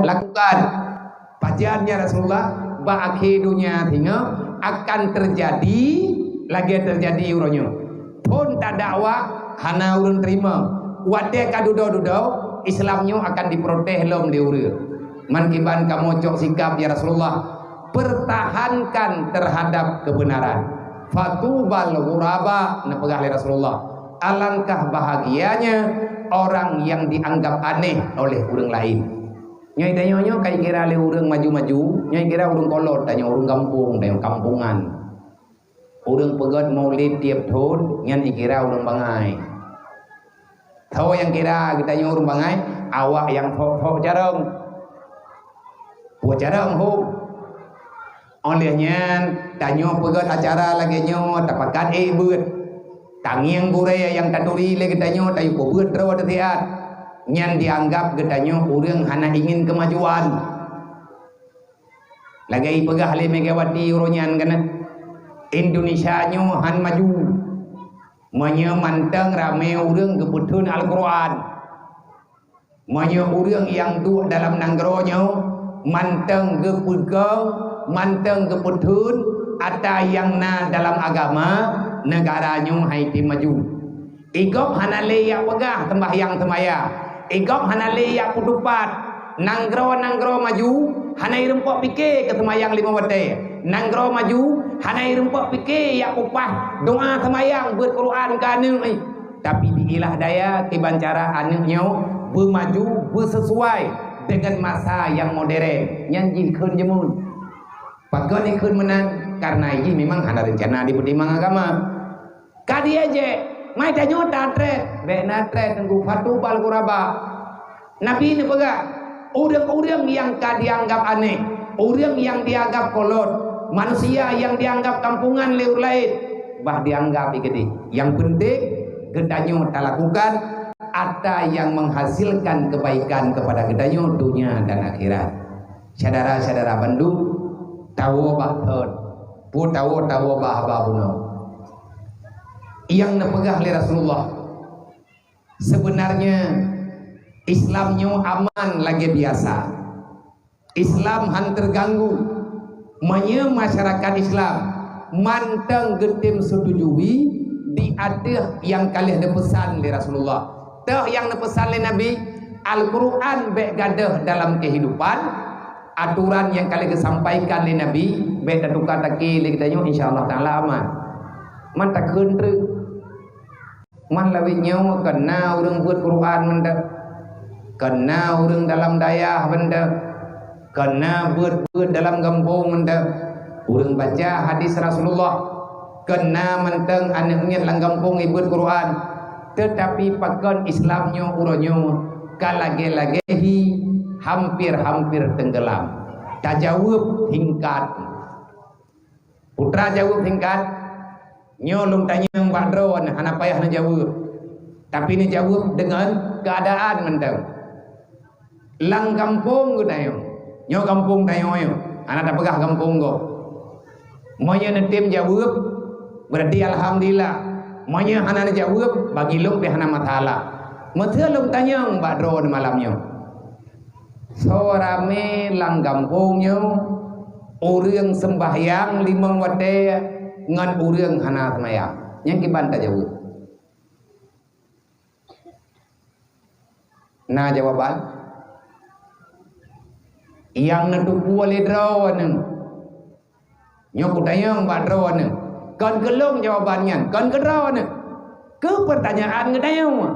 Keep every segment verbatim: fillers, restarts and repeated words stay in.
lakukan. Pajan ya Rasulullah, bak akhé donya singoh akan teujadi lagée teujadi uroe nyoe. Phon tadakwah hana ureuëng teurimong. Watée ka dudoe-dudoe, Islam nyoe akan diprotes lom lé ureuëng. Man kiban kamoe cok sikap ya Rasulullah, pertahankan terhadap kebenaran. Fatubal ghuraba, neupeugah lé Rasulullah, alangkah bahagianya orang yang dianggap aneh oleh ureuëng lain. Nyoe tanyoe nyoe kai kira lé ureuëng maju-maju, nyoe kira ureuëng kolot tanyoe, ureuëng gampông tanyoe, kampungan. Ureuëng peugét maulid tieb thon nyan ikira ureuëng bangai. Tho nyang kira geutanyoe ureuëng bangai, awak nyang thok-thok carông. Puet carông hom. Óh lheueh nyan, tanyoe peugét acara lagée nyoe tapakat ék beuet. Tangieng gurée nyang taturi lé geutanyoe tayue peubeuet droe teusiat. Nyan dianggap geutanyoe ureuëng hana ingin keumajuan. Lagée ipeugah lé Megawati uroe nyan keunoe, Indonesia nyoe han maju. Meunyoe mantong ramé ureuëng geupeutheun Al-Qur'an, meunyoe ureuëng nyang duek dalam nanggroe nyoe mantong geupeugong, mantong geupeutheun ata nyang na dalam agama, neugara nyoe hai tem maju. Igop hana lé yak peugah seumbahyang seumaya. Igop hana lé yak peutupat. Nanggroe-nanggroe maju hana irumpok pike keu seumayang lima watée. Nanggroe maju hana irumpok pike yak upah doa seumayang beuet Quran keu aneuëk. Tapi diilah daya kiban cara aneuëk nyoe beumaju beuseusuai dengan masa nyang modern nyang jih kheun jeumun. Pakon ikheun meunan? Karena jih memang hana rencana dipeutimang agama. Ka diejek, mai tanyoe ta treb, bék na treb teungku, fatubal ghuraba. Nabi neupeugah, ureuëng-ureuëng nyang ka dianggap aneh, ureuëng nyang dianggap kolot, manusia nyang dianggap kampungan lé ureuëng laén, bah dianggap i keudeh. Nyang peunteng geutanyoe talakukan ata nyang menghasilkan kebaikan kepada geutanyoe dunia dan akhirat. Syedara-syedara bandum, tawoe bak thon, peue tawoe-tawoe bak haba bunoe. Nyang neupeugah lé Rasulullah, sebenarnya Islam nyoe aman lagée biasa. Islam han teuganggu. Meunyoe masyarakat Islam mantong geutem seutujui di ateueh nyang ka lheueh neupeusan lé Rasulullah, toh nyang neupeusan lé Nabi, Al-Qur'an bék gadôh dalam keuhidupan, atoran nyang ka lheueh geusampaikan lé Nabi bék tatuka-taki lé geutanyoe, insya Allah Taala aman. Man takheun treuk. Man lawét nyoe kon na ureuëng beuet Quran mantong, kon na ureuëng dalam dayah mantong, kon na beuet-beuet dalam gampông mantong. Ureuëng baca hadis Rasulullah, kon na mantong aneuëk miet lam gampông ibeuet Quran. Teutapi pakon Islam nyoe uroe nyoe ka lagée-lagée hi, hamper-hamper teunggelam. Tajaweueb hingkat. Putra jaweueb singkat, nyoe lôn tanyong bak droe hana payah neujaweueb, tapi neujaweueb deungon keuadaan mantong. Lam gampông geutanyoe, nyoe gampông tanyoe nyoe, hana tapeugah gampông gob. Meunyoe neutem jaweueb, beurati alhamdulillah. Meunyoe hana neujaweueb, bagi lôn pih hana masalah. Meuseu lôn tanyong bak droe malam nyoe. Soe ramé lam gampông nyoe ureuëng seumbahyang limong watée ngon ureuëng hana seumayang? Nyang kiban tajaweueb. Na jawaban? Nyang neuteupeue lé droeneuh. Nyoe kutanyong bak droeneuh, kon keu lôn jawaban nyan, kon keu droeneuh. Keu peurtanyaan geutanyoe,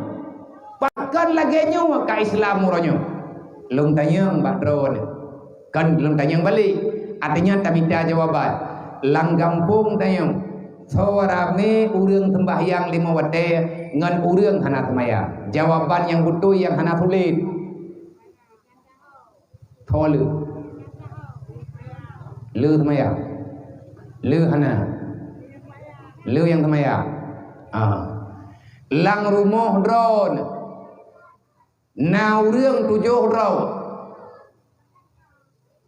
pakon lagée nyoe ka Islam uroe nyoe? Lôn tanyong bak droeneuh, kon lôn tanyong balek. Artinya tamita jawaban. Lam gampông tanyoe, soe ramé ureuëng seumbahyang limong watée ngon ureuëng hana seumayang? Jawaban nyang beutôi nyang hana sulet. Soe le? Le seumayang? Le hana? Le nyang seumayang? Ah. Lam rumoh droeneuh na ureuëng tujoh droe.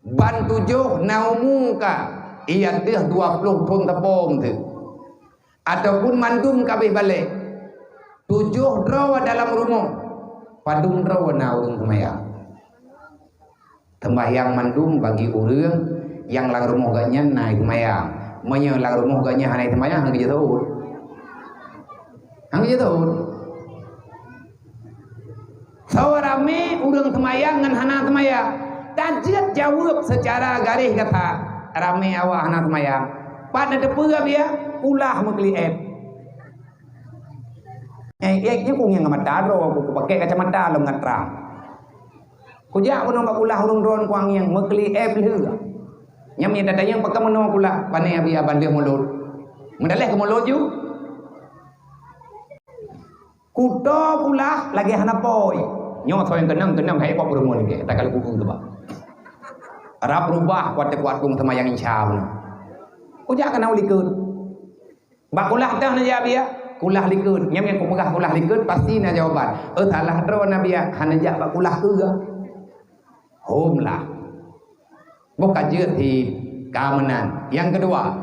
Ban tujoh na umu ka, i ateueh dua ploh thon sapo meuteuk. Ataupun mandum ka abéh balek. Tujoh droe dalam rumoh, padum droe na ureuëng seumayang? Seumbahyang mandum bagi ureuëng nyang lam rumoh geuhnyan na seumayang. Meunyoe lam rumoh geuhnyan hana seumayang, hana geujeuet. Hana geujeuet. Soe ramé ureuëng seumayang ngon hana seumayang? Tajeuet jaweueb seucara garéh gata. Ramé awak hana seumayang. Pat na teupeue biya? Kulah meukeulieb. Eh, eh, nyoe ku ngieng mata droe, ku, ku pakai kacamata lom ngon trang. Kujak keunoe bak kulah ureuëng droen kuang nyang meukli ép lheueh. Nyang mita tanyong pakon meunoe kulah, pane abi abang lheueh mulod. Meudaleh keu mulod ju. Kuto kulah lagée hana poi. Nyoe soe nyang keunong-keunong hai pop rumoh nyoe, tak kalau kuku tu bah. Rab rubah kuat kuat tung sama yang insya Allah. Kujak keunoe likot. Bak kulah teuh neujak biya, kulah likot. Nyang nyang kupeugah kulah likot pasti na jawaban. Eh, salah droe na biya, hana jak bak kulah keu gah. Hom lah. Boh ka jeuet hi ka meunan. Nyang keudua,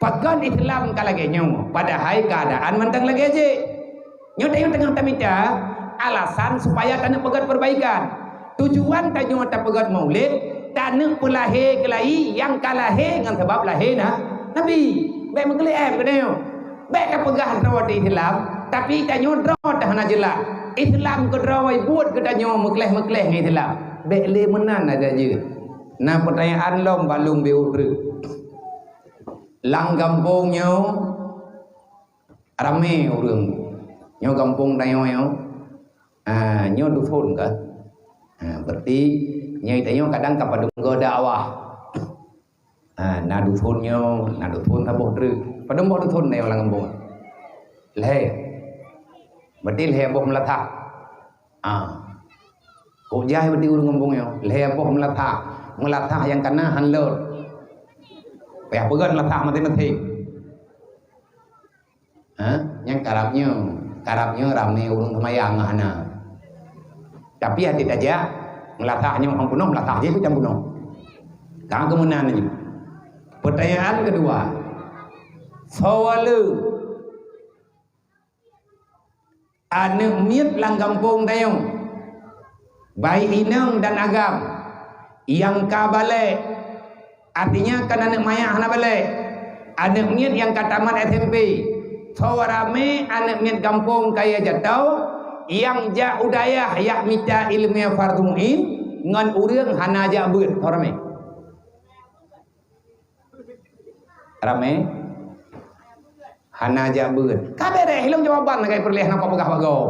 pakon Islam ka lagée nyoe, padahai keuadaan mantong lagée jih. Nyoe tanyoe teungoh tamita alasan supaya taneuk peugét perbaikan. Tujuan tanyoe tapeugét Maulid, taneuk peulahé keulayi nyang ka lahé ngon sabab lahé na Nabi. Bék meukeulieb keunoe. Bék tapeugah droe di Islam, tapi tanyoe droe teuh hana jeulaih. Islam keudroe buet geutanyoe meukléh-meukléh ngon Islam. Bék lé meunan aja jeuet. Na peutanyaan lom balum bi ureuk. Lam gampông nyoe ramé ureuëng. Nyoe gampông tanyoe nyoe. Ah, nyoe dusun ka. Ah, berarti nyoe tanyoe kadang ka padum goe dakwah. Ah, na dusun nyoe, na dusun saboh treuk. Padum boh dusun tanyoe lam gampông? Lhée. Berarti lhée boh meulatah. Ah. Kok jai berarti ureuëng gampông nyoe? Lhée boh meulatah. Meulatah nyang kana han lôt. Payah peugét meulatah maté-maté. Ha? Nyang karab nyoe, karab nyoe ramé ureuëng seumayang hana. Tapi até tajak, meulatah nyoe han peunoh, meulatah jih pih han peunoh. Ka keumeunan nyoe. Peutanyaan keudua, soe le aneuëk miet lam gampông tanyoe, baik inong dan agam, nyang ka balek, artinya kan aneuëk manyak hana balek, aneuëk miet nyang ka tamat S M P, soe ramé aneuëk miet gampông kaya jatoe, nyang jak u dayah jak mita iéleumé fardhu ain ngon ureuëng hana jak beuet, soe ramé. Ramé? Hana jak beuet. Ka beureh, ilong jawaban lagée peureulée hana kupeugah bak gob.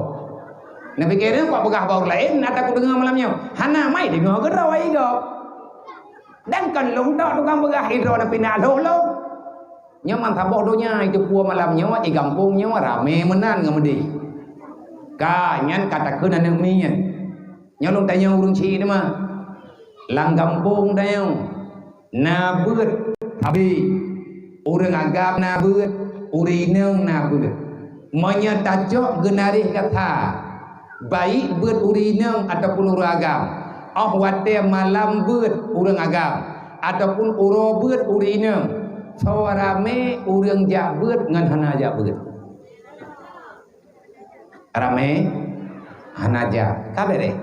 Neupike nyoe kupeugah bak ureuëng laén, ata kudeungoe malam nyoe. Hana mai deungoe keudroe i gob. Dan kon lôn tok tukang peugah idroe neupinah lhoh-lhoh. Nyoe man saboh donya iteupeue malam nyoe, i gampông nyoe ramé meunan ngon meudeh. Ka nyan ka takheun aneuëk miet. Nyoe lôn tanyong ureuëng syiek teuma. Lam gampông tanyoe na beuet, tapi ureuëng agam na beuet, ureuëng inong na beuet. Meunyoe tacok geunaréh gata, baik beuet ureuëng inong ataupun ureuëng agam, óh watée malam beuet ureuëng agam ataupun uroe beuet ureuëng inong, soe ramé ureuëng jak beuet ngon hana jak beuet? Ramé hana jak. Ka beureh.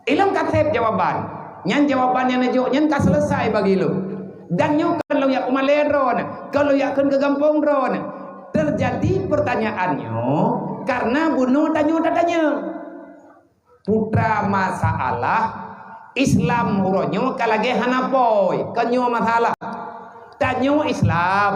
Ilong ka sép jawaban. Nyan jawaban nyang neujok nyan ka seuleusoe bagi lôn. Dan nyoe kon lôn jak peumalée droeneuh, kon lôn jak kheun keu gampông droeneuh. Teujadi peurtanyaan nyoe kareuna bunoe tanyoe tatanyong. Putra masalah Islam uroe nyoe ka lagée hana poi, kon nyoe masalah. Tanyoe Islam,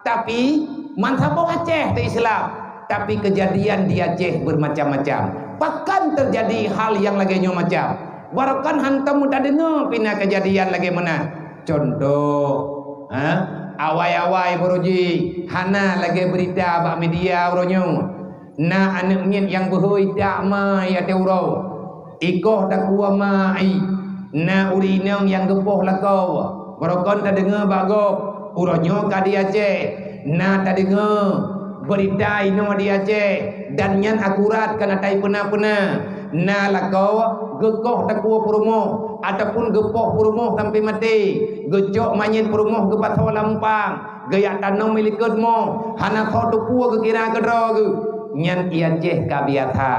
tapi man saboh Aceh teu Islam, tapi keujadian di Aceh bermacam-macam. Pakon teujadi hal nyang lagée nyoe macam? Barokon hantom tadeungoe pih na keujadian lagée meunan. Contoh, ha? Awai-awai baroe jih hana lagée beurita bak media uroe nyoe. Na aneuëk miet nyang beuhôi tak mai ateueh uroe, ikoh takue mai. Na ureuëng inong nyang geupoh lakoe, barokon tadeungoe bak gob, uroe nyoe ka di Aceh. Na tadeungoe beurita inoe di Aceh, dan nyan akurat ka na tai peuna-peuna. Na lakoe geukoh takue peurumoh ataupun geupoh peurumoh sampai maté, geucok manyét peurumoh geupasoe lam umpang, geujak tanom i likot mo, hana soe teupeue geukira keudroe geuh. Nyan i Aceh ka biasa.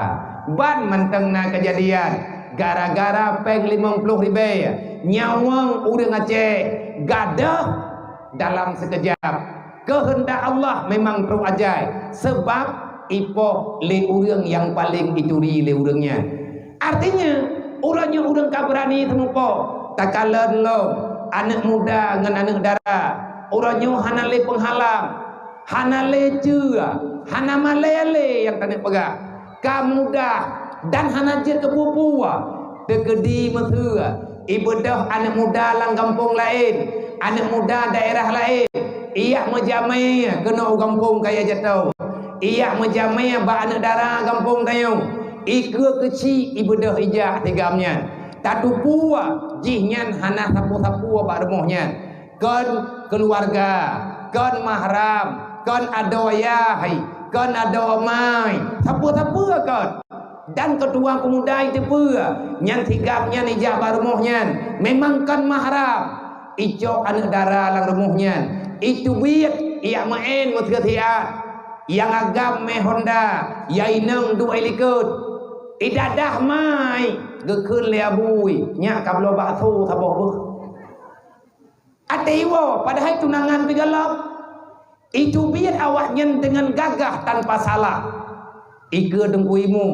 Ban mantong na keujadian. Gara-gara péng limong ploh ribèe, nyawöng ureuëng Aceh gadôh dalam sikeujap. Keuheundak Allah memang trok ajai, seubab ipoh lé ureuëng nyang paleng ituri lé ureuëng nyan. Artinya, uroe nyoe ureuëng ka beurani teumeupo, takalon lom, aneuëk muda ngon aneuëk dara. Uroe nyoe hana lé peunghalang, hana lé ceue, hana malèe lé nyang taneuk peugah. Ka mudah dan hana jeuet keu peue-peue. Teukeudi meuseue, ibeudôh aneuëk muda lam gampông laén, aneuëk muda daerah laén, ijak meujamé keunoe u gampông kaya jatoe, ijak meujamé bak aneuëk dara gampông tanyoe. Ikeue keuchik ibeudôh ijak tigam nyan. Tateupeue jihnyan hana sapeue-sapeue bak rumoh nyan. Kon keuluwarga, kon mahram, kon adoe yah, kon adoe amai, sapeue-sapeue kon. Dan keutua peumuda iteupeue, nyang sigab nyan ijak bak rumoh nyan, memang kon mahram. Icok aneuëk dara lam rumoh nyan, iteubiet ijak meu'en meuseuti siat. Nyang agam mé honda, nyang inong duek likot. Idadah mai, geukheun lé abui, nyak ka bloe bakso saboh beuh. Até iwoe, padahai tunangan pih galak. Iteubiet awaknyan deungon gagah tanpa salah. Ikeue Teungku Imum,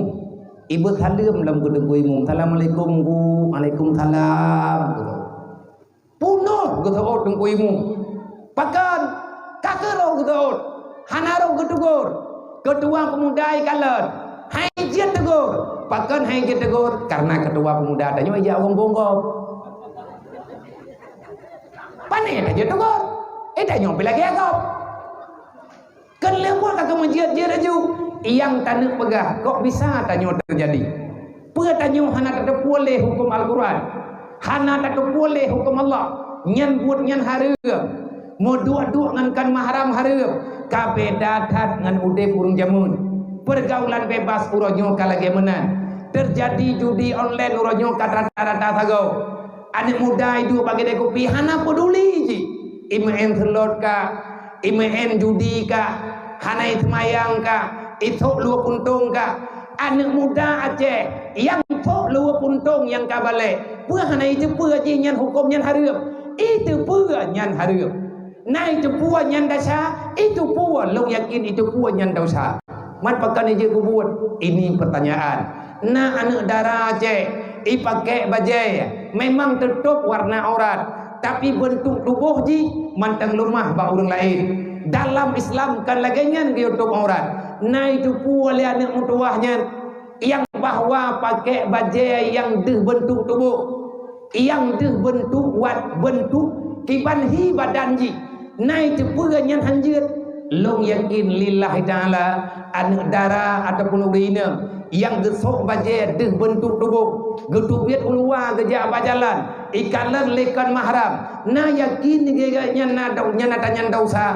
ibeusaleuem lom keu Teungku Imum, "Assalamualaikum, Guru." "Waalaikumsalam," gitu. Peunoh geuseuôt Teungku Imum. Pakon? Ka keuroh geuseuôt. Hana roh geuteugor. Keutua peumuda ikalon. Hai jeuet teugor. Pakon hai jeuet teugor? Karena keutua peumuda tanyoe ijak ureuëng bonggom. Pane tajeuet teugor? Eh, tanyoe pih lagèe gob. Kon lheueh buet ka keumeujeuet-jeuet laju. Nyang taneuk peugah, kok bisa tanyoe teujadi? Peue tanyoe hana tateupeue lé huköm Al-Quran? Hana tateupeue lé huköm Allah? Nyan buet nyan hareuem. Meuduek-duek ngon kon mahram hareuem. Ka beda that ngon udeb ureuëng jameun. Peurgaulan bebas uroe nyoe ka lagèe meunan. Teujadi judi online uroe nyoe ka rata-rata sagoe. Aneuëk muda iduek bak keude kupi hana peuduli jih. Imeu'en seulot ka, imeu'en judi ka, hana iseumayang ka, isôk luweue puntông ka. Aneuëk muda Aceh nyang sôk luweue puntông nyang ka balek, peue hana iteupeue jih nyan huköm nyan hareuem? Iteupeue nyan hareuem. Na iteupeue nyan desya, iteupeue, lôn yakin iteupeue nyan desya. Man pakon ijeuet peubuet? Ini pertanyaan. Na aneuëk dara Aceh, ipakèk bajèe, memang teutôb warna aurat, tapi beuntuk tuboh jih mantong leumah bak ureuëng laén. Dalam Islam kon lagèe nyan geuyue tôb aurat. Na iteupeue lé aneuëk meutuwah nyan, nyang bahwa pakèk bajèe nyang deuh beuntuk tuboh, nyang deuh beuntuk wat beuntuk kiban hi badan jih. Na iteupeue nyan hanjeuet? Lôn yakin lillahi ta'ala, aneuëk dara ataupun ureuëng inong nyang geusôk bajèe deuh beuntuk tuboh, geuteubiet u luwa geujak bak jalan, ikalon lé kon mahram, na yakin geuh nyan na dau-, nyan ata nyan desya?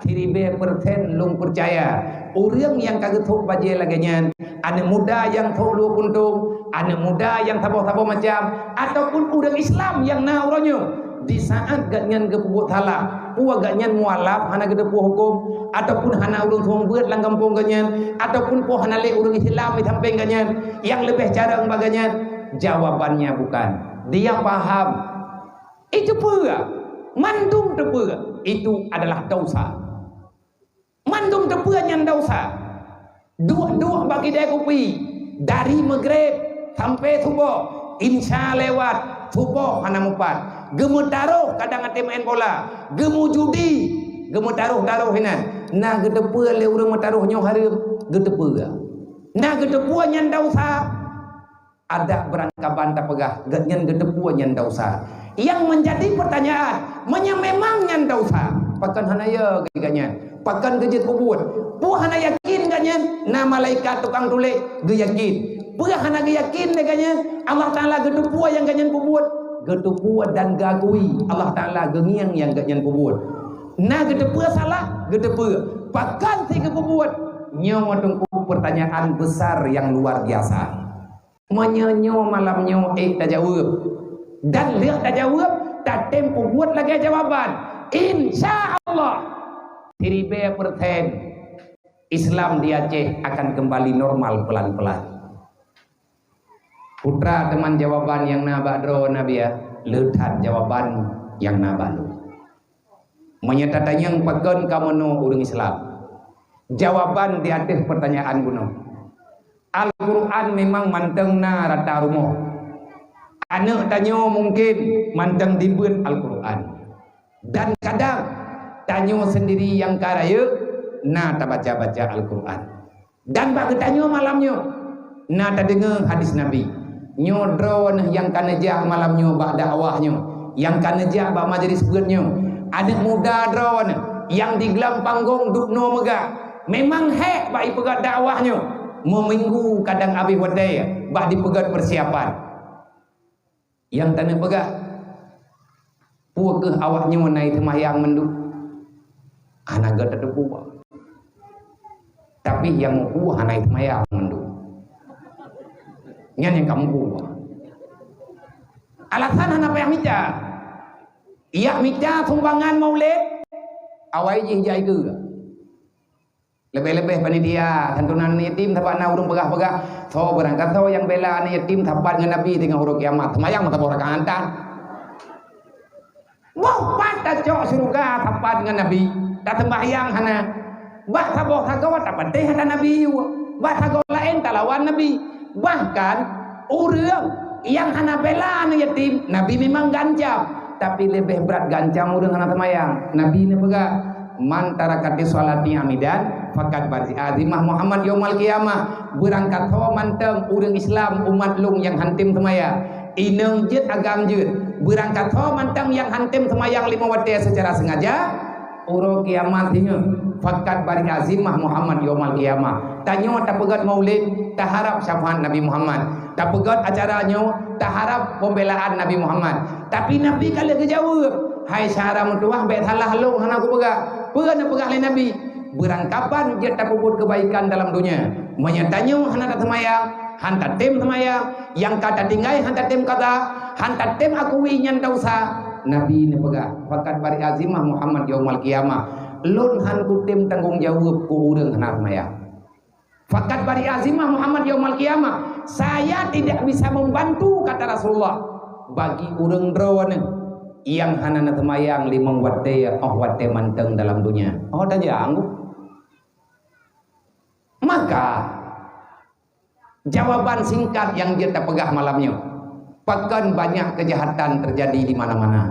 Siribèe persen lôn peucaya, ureuëng nyang ka geusôk bajèe lagèe nyan, aneuëk muda nyang sôk luweue puntông, aneuëk muda nyang saboh-saboh macam, ataupun ureuëng Islam nyang na uroe nyoe, di saat gobnyan geupeubuet salah, peue gobnyan mualaf hana geuteupeue huköm, ataupun hana ureuëng seumeubeuet lam gampông gobnyan, ataupun peue hana lé ureuëng Islam di sampéng gobnyan nyang leubeh carông bak gobnyan? Jawabannya bukan. Dia paham. Iteupeue, mandum teupeue, itu adalah desya. Mandum teupeue nyan desya. Duek-duek bak keude kupi dari Maghrib sampai suboh, insya lewat, suboh hana mupat. Geumeutaroh kadang até main bola, geumujudi, geumeutaroh-taroh inan. Na geuteupeue lé ureuëng meutaroh nyoe hareuem? Geuteupeue. Na geuteupeue nyan desya. Adak beurangkaban tapeugah gobnyan geuteupeue nyan desya. Nyang meunjadi peurtanyaan, meunyoe memang nyan desya, pakon hana yo gobnyan? Pakon geujeuet peubuet? Peue hana yakin gobnyan na malaikat tukang tuléh? Geuyakin. Peue hana geuyakin lé gobnyan Allah Taala geuteupeue nyang gobnyan peubuet? Geuteupeue dan geuakui Allah Taala geungieng nyang gobnyan peubuet. Na geuteupeue salah? Geuteupeue. Pakon si geupeubuet? Nyoe teungku peurtanyaan besar nyang luar biasa. Meunyoe nyoe malam nyoe ék tajaweueb, dan lheueh tajaweueb, tatem peubuet lagèe jawaban, insya Allah, siribèe persen Islam di Aceh akan kembali normal pelan-pelan. Putra teuma jawaban nyang na bak droe Nabi, ya, le that jawaban nyang na bak lôn. Meunyoe tatanyong pakon kamoe nyoe ureuëng Islam, jawaban di ateueh peurtanyaan bunoe. Al-Quran memang mantong na rata rumoh. Aneuëk tanyoe mungken mantong dibeuet Al-Quran. Dan kadang tanyoe sendiri nyang ka rayeuk na tabaca-baca Al-Quran. Dan bak geutanyoe malam nyoe na tadeungoe hadis Nabi. Nyoe droeneuh nyang ka neujak malam nyoe bak dakwah nyoe, nyang ka neujak bak majelis beuet nyoe. Aneuëk muda droeneuh nyang di glam panggong dubnoe meugah. Memang hék bak ipeugét dakwah nyoe. Meuminggu kadang habéh watée bak dipeugét peusiapan. Nyang taneuk peugah, peue kheueh awak nyoe na seumayang mandum? Hana gét tateupeue. Tapi nyang mupeue hana seumayang mandum. Nyan nyang ka mupeue. Alasan hana payah mita. Yak mita sumbangan maulid, awai jih jai keu. Leubeh-leubeh panitia santunan aneuk yatim, sabab na ureuëng peugah-peugah, "Soe beurangkat soe nyang bela aneuk yatim sapat ngon Nabi teungoh uroe kiamat, seumayang meusaboh rakaat tan." Boh pat tacok syeuruga sapat ngon Nabi, taseumbahyang hana. Bak saboh sagoe tapatéh ata Nabi, bak sagoe laén talawan Nabi. Bahkan ureuëng nyang hana bela aneuk yatim, Nabi memang gancam, tapi leubeh brat gancam ureuëng hana seumayang. Nabi neupeugah, "Man taraka sholati amidan, faqad bari'a zimmah Muhammad yaumal qiyamah." Beurangkat soe mantong ureuëng Islam umat lôn nyang hántom seumayang, inong jeuet agam jeuet, beurangkat soe mantong nyang hántom seumayang limong watée seucara seungaja, uroe kiamat singoh, faqad bari'a zimmah Muhammad yaumal qiyamah. Tanyoe tapeugét maulid, taharab syafaat Nabi Muhammad. Tapeugét acara nyoe, taharab pembelaan Nabi Muhammad. Tapi Nabi ka lheueh geujaweueb, "Hai syedara meutuwah, bék salah lôn hana kupeugah." Peue neupeugah lé Nabi? Beurangkapan jeuet tapeubuet keubaikan dalam donya. Meunyoe tanyoe hana taseumayang, hán tatem seumayang, nyang ka tatinggai hán tatem kada, hán tatem akui nyan desya, Nabi neupeugah, "Faqad bari'a zimmah Muhammad yaumal qiyamah." Lôn hán kutem tanggong jaweueb keu ureuëng hana seumayang. "Faqad bari'a zimmah Muhammad yaumal qiyamah." Saya tidak bisa membantu, kata Rasulullah, bagi ureuëng droeneuh nyang hana neuseumayang limong watée óh watée mantong dalam donya. Oh, tajang. Maka, jawaban singkat nyang jeuet tapeugah malam nyoe, pakon banyak keujahatan teujadi di mana-mana?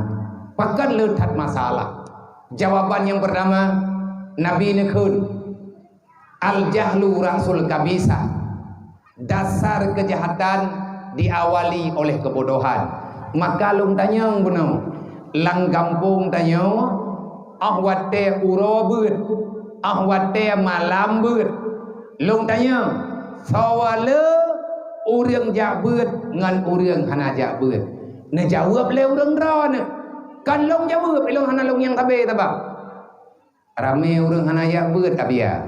Pakon le that masalah? Jawaban nyang peurtama, Nabi neukheun, "Al-jahlu ra'sul kabisa." Dasar keujahatan diawali oleh kebodohan. Maka lôn tanyong bunoe, lam gampông tanyoe, óh watée uroe beuet, óh watée malam beuet, lôn tanyong, soe le ureuëng jak beuet ngon ureuëng hana jak beuet? Neujaweueb lé ureuëng droeneuh. Kon lôn jaweueb, ilôn hana lôn nyang sabe sabab ramé ureuëng hana jak beuet, Abiya.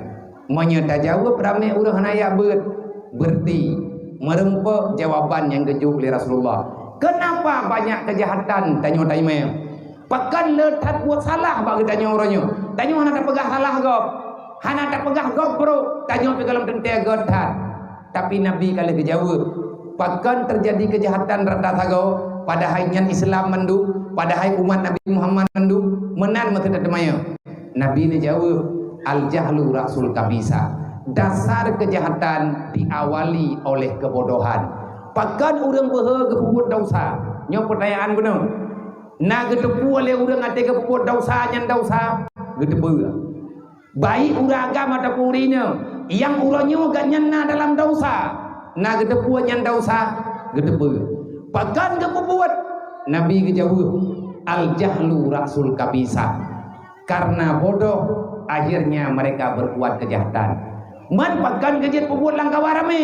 Meunyoe tajaweueb ramé ureuëng hana jak beuet, beureuti meureumpok jawaban nyang geujok lé Rasulullah. Keunapa banyak keujahatan tanyoe taimé? Pakon le that buet salah bak geutanyoe uroe nyoe? Tanyoe hana tapeugah salah gob, hana tapeugah gob brok, tanyoe pih gohlom teuntée göt that. Tapi Nabi ka lheueh geujaweueb, "Pakon teujadi keujahatan rata sagoe, padahai nyan Islam mandum, padahai umat Nabi Muhammad mandum?" Meunan meukeusud teuma nyoe. Nabi neujaweueb, "Al-jahlu ra'sul kabisa." Dasar keujahatan diawali oleh kebodohan. Pakon ureuëng beuhe geupeubuet desya? Nyoe peutanyaan bunoe. Na geuteupeue lé ureuëng até geupeubuet desya nyan desya? Geuteupeue. Baik ureuëng agam ataupun ureuëng inong, nyang uroe nyoe gobnyan na dalam desya, na geuteupeue nyan desya? Geuteupeue. Pakon geupeubuet? Nabi geujaweueb, "Al-jahlu ra'sul kabisa." Karena bodoh, akhirnya mereka berbuat kejahatan. Man pakon geujeuet peubuet lam kawan ramé?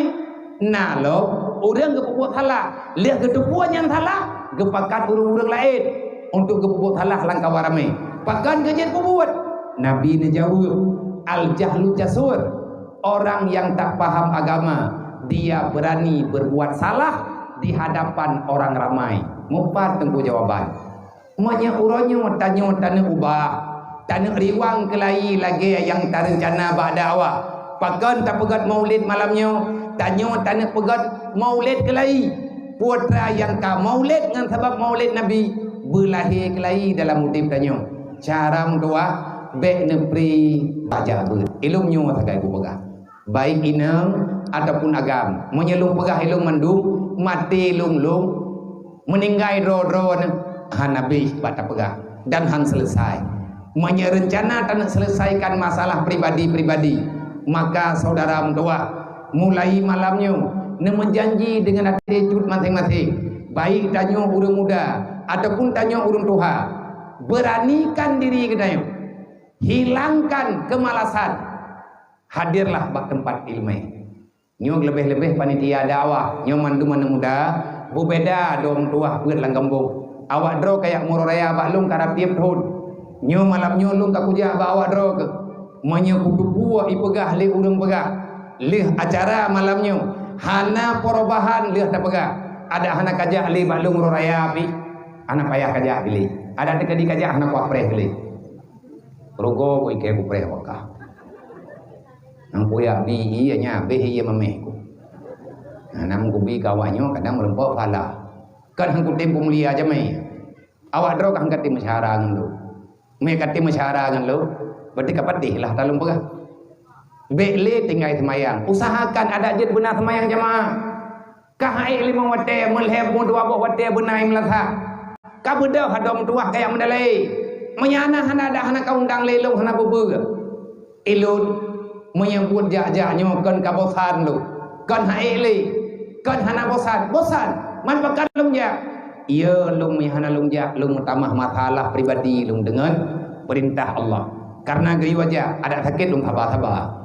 Na lom ureuëng geupeubuet salah, lheueh geuteupeue nyan salah, geupakat ureuëng-ureuëng laén untuk geupeubuet salah lam kawan ramé. Pakon geujeuet peubuet? Nabi neujaweueb, "Al-jahlu jasur." Orang yang tak paham agama, dia berani berbuat salah di hadapan orang ramai. Mupat teungku jawaban. Meunyoe uroe nyoe tanyoe taneuk ubah, taneuk riwang keulayi lagée nyang tareuncana bak dakwah. Pakon tapeugét maulid malam nyoe, tanyoe taneuk peugét maulid keulayi. Putra nyang ka maulid ngon sabab maulid Nabi beulahé keulayi dalam udeb tanyoe. Cara meutuwah, bék neupri bajak beuet. Ilôn nyoe sagai kupeugah. Baik inong ataupun agam. Meunyoe lôn peugah ilôn mandum, maté lôn, lôn meuninggai droe-droe nyoe hana beh bak tapeugah dan han selesai. Meunyoe reuncana taneuk selesaikan masalah pribadi-pribadi, maka saudara meutuwah, mulai malam nyoe neumeujanji deungon até cut maséng-maséng, baik tanyoe ureuëng muda ataupun tanyoe ureuëng tuha, beranikan diri geutanyoe, hilangkan kemalasan. Hadirlah bak teumpat iéleumé. Nyoe leubeh-leubeh panitia dakwah, nyoe mandum aneuk muda, beubeda dong tuwah peuet lam gampông. Awak droe kajak meururoe raya bak lôn karab tieb thon. Nyoe malam nyoe lôn ka kujak bak awak droe keuh. Meunyoe kuteupeu ipeugah lé ureuëng peugah, lheueh acara malam nyoe hana perubahan lheueh tapeugah, adak hana kajak lé bak lôn meururoe raya pih, hana payah kajak lé. Adak teukeudi kajak hana kupreh lé. Rugoe ku ikée kupreh wakah. Nyang kuyak bi ié nyan beh ié mameh ku. Nah, nam kubi keu awak nyoe kadang meureumpok phala. Kan han kutem peumulia jamé. Awak droe ka han katem meusyara ngon lôn. Mé katem meusyara ngon lôn, berarti ka patéh lah talôn peugah. Bék lé tinggai seumayang. Usahakan adak jeuet beuna seumayang jamaah. Ka haiek limong watée, meulhée dua boh watée beuna meulasa. Ka beudôh adoe meutuwah kajak meudalai. Meunyoe hana, hana dah hana ka undang lé lôn hana beubeuet. Ilôn meunyoe buet jak-jak nyoe kon ka bosan lôn. Kon haiek lé. Kon hana bosan. Bosan. Man pakon lôn jak? Iya lôn meunyoe hana lôn jak, lôn meutamah masalah pribadi lôn deungon peurintah Allah. Karena geuyue jak, adak sakét lôn saba-saba.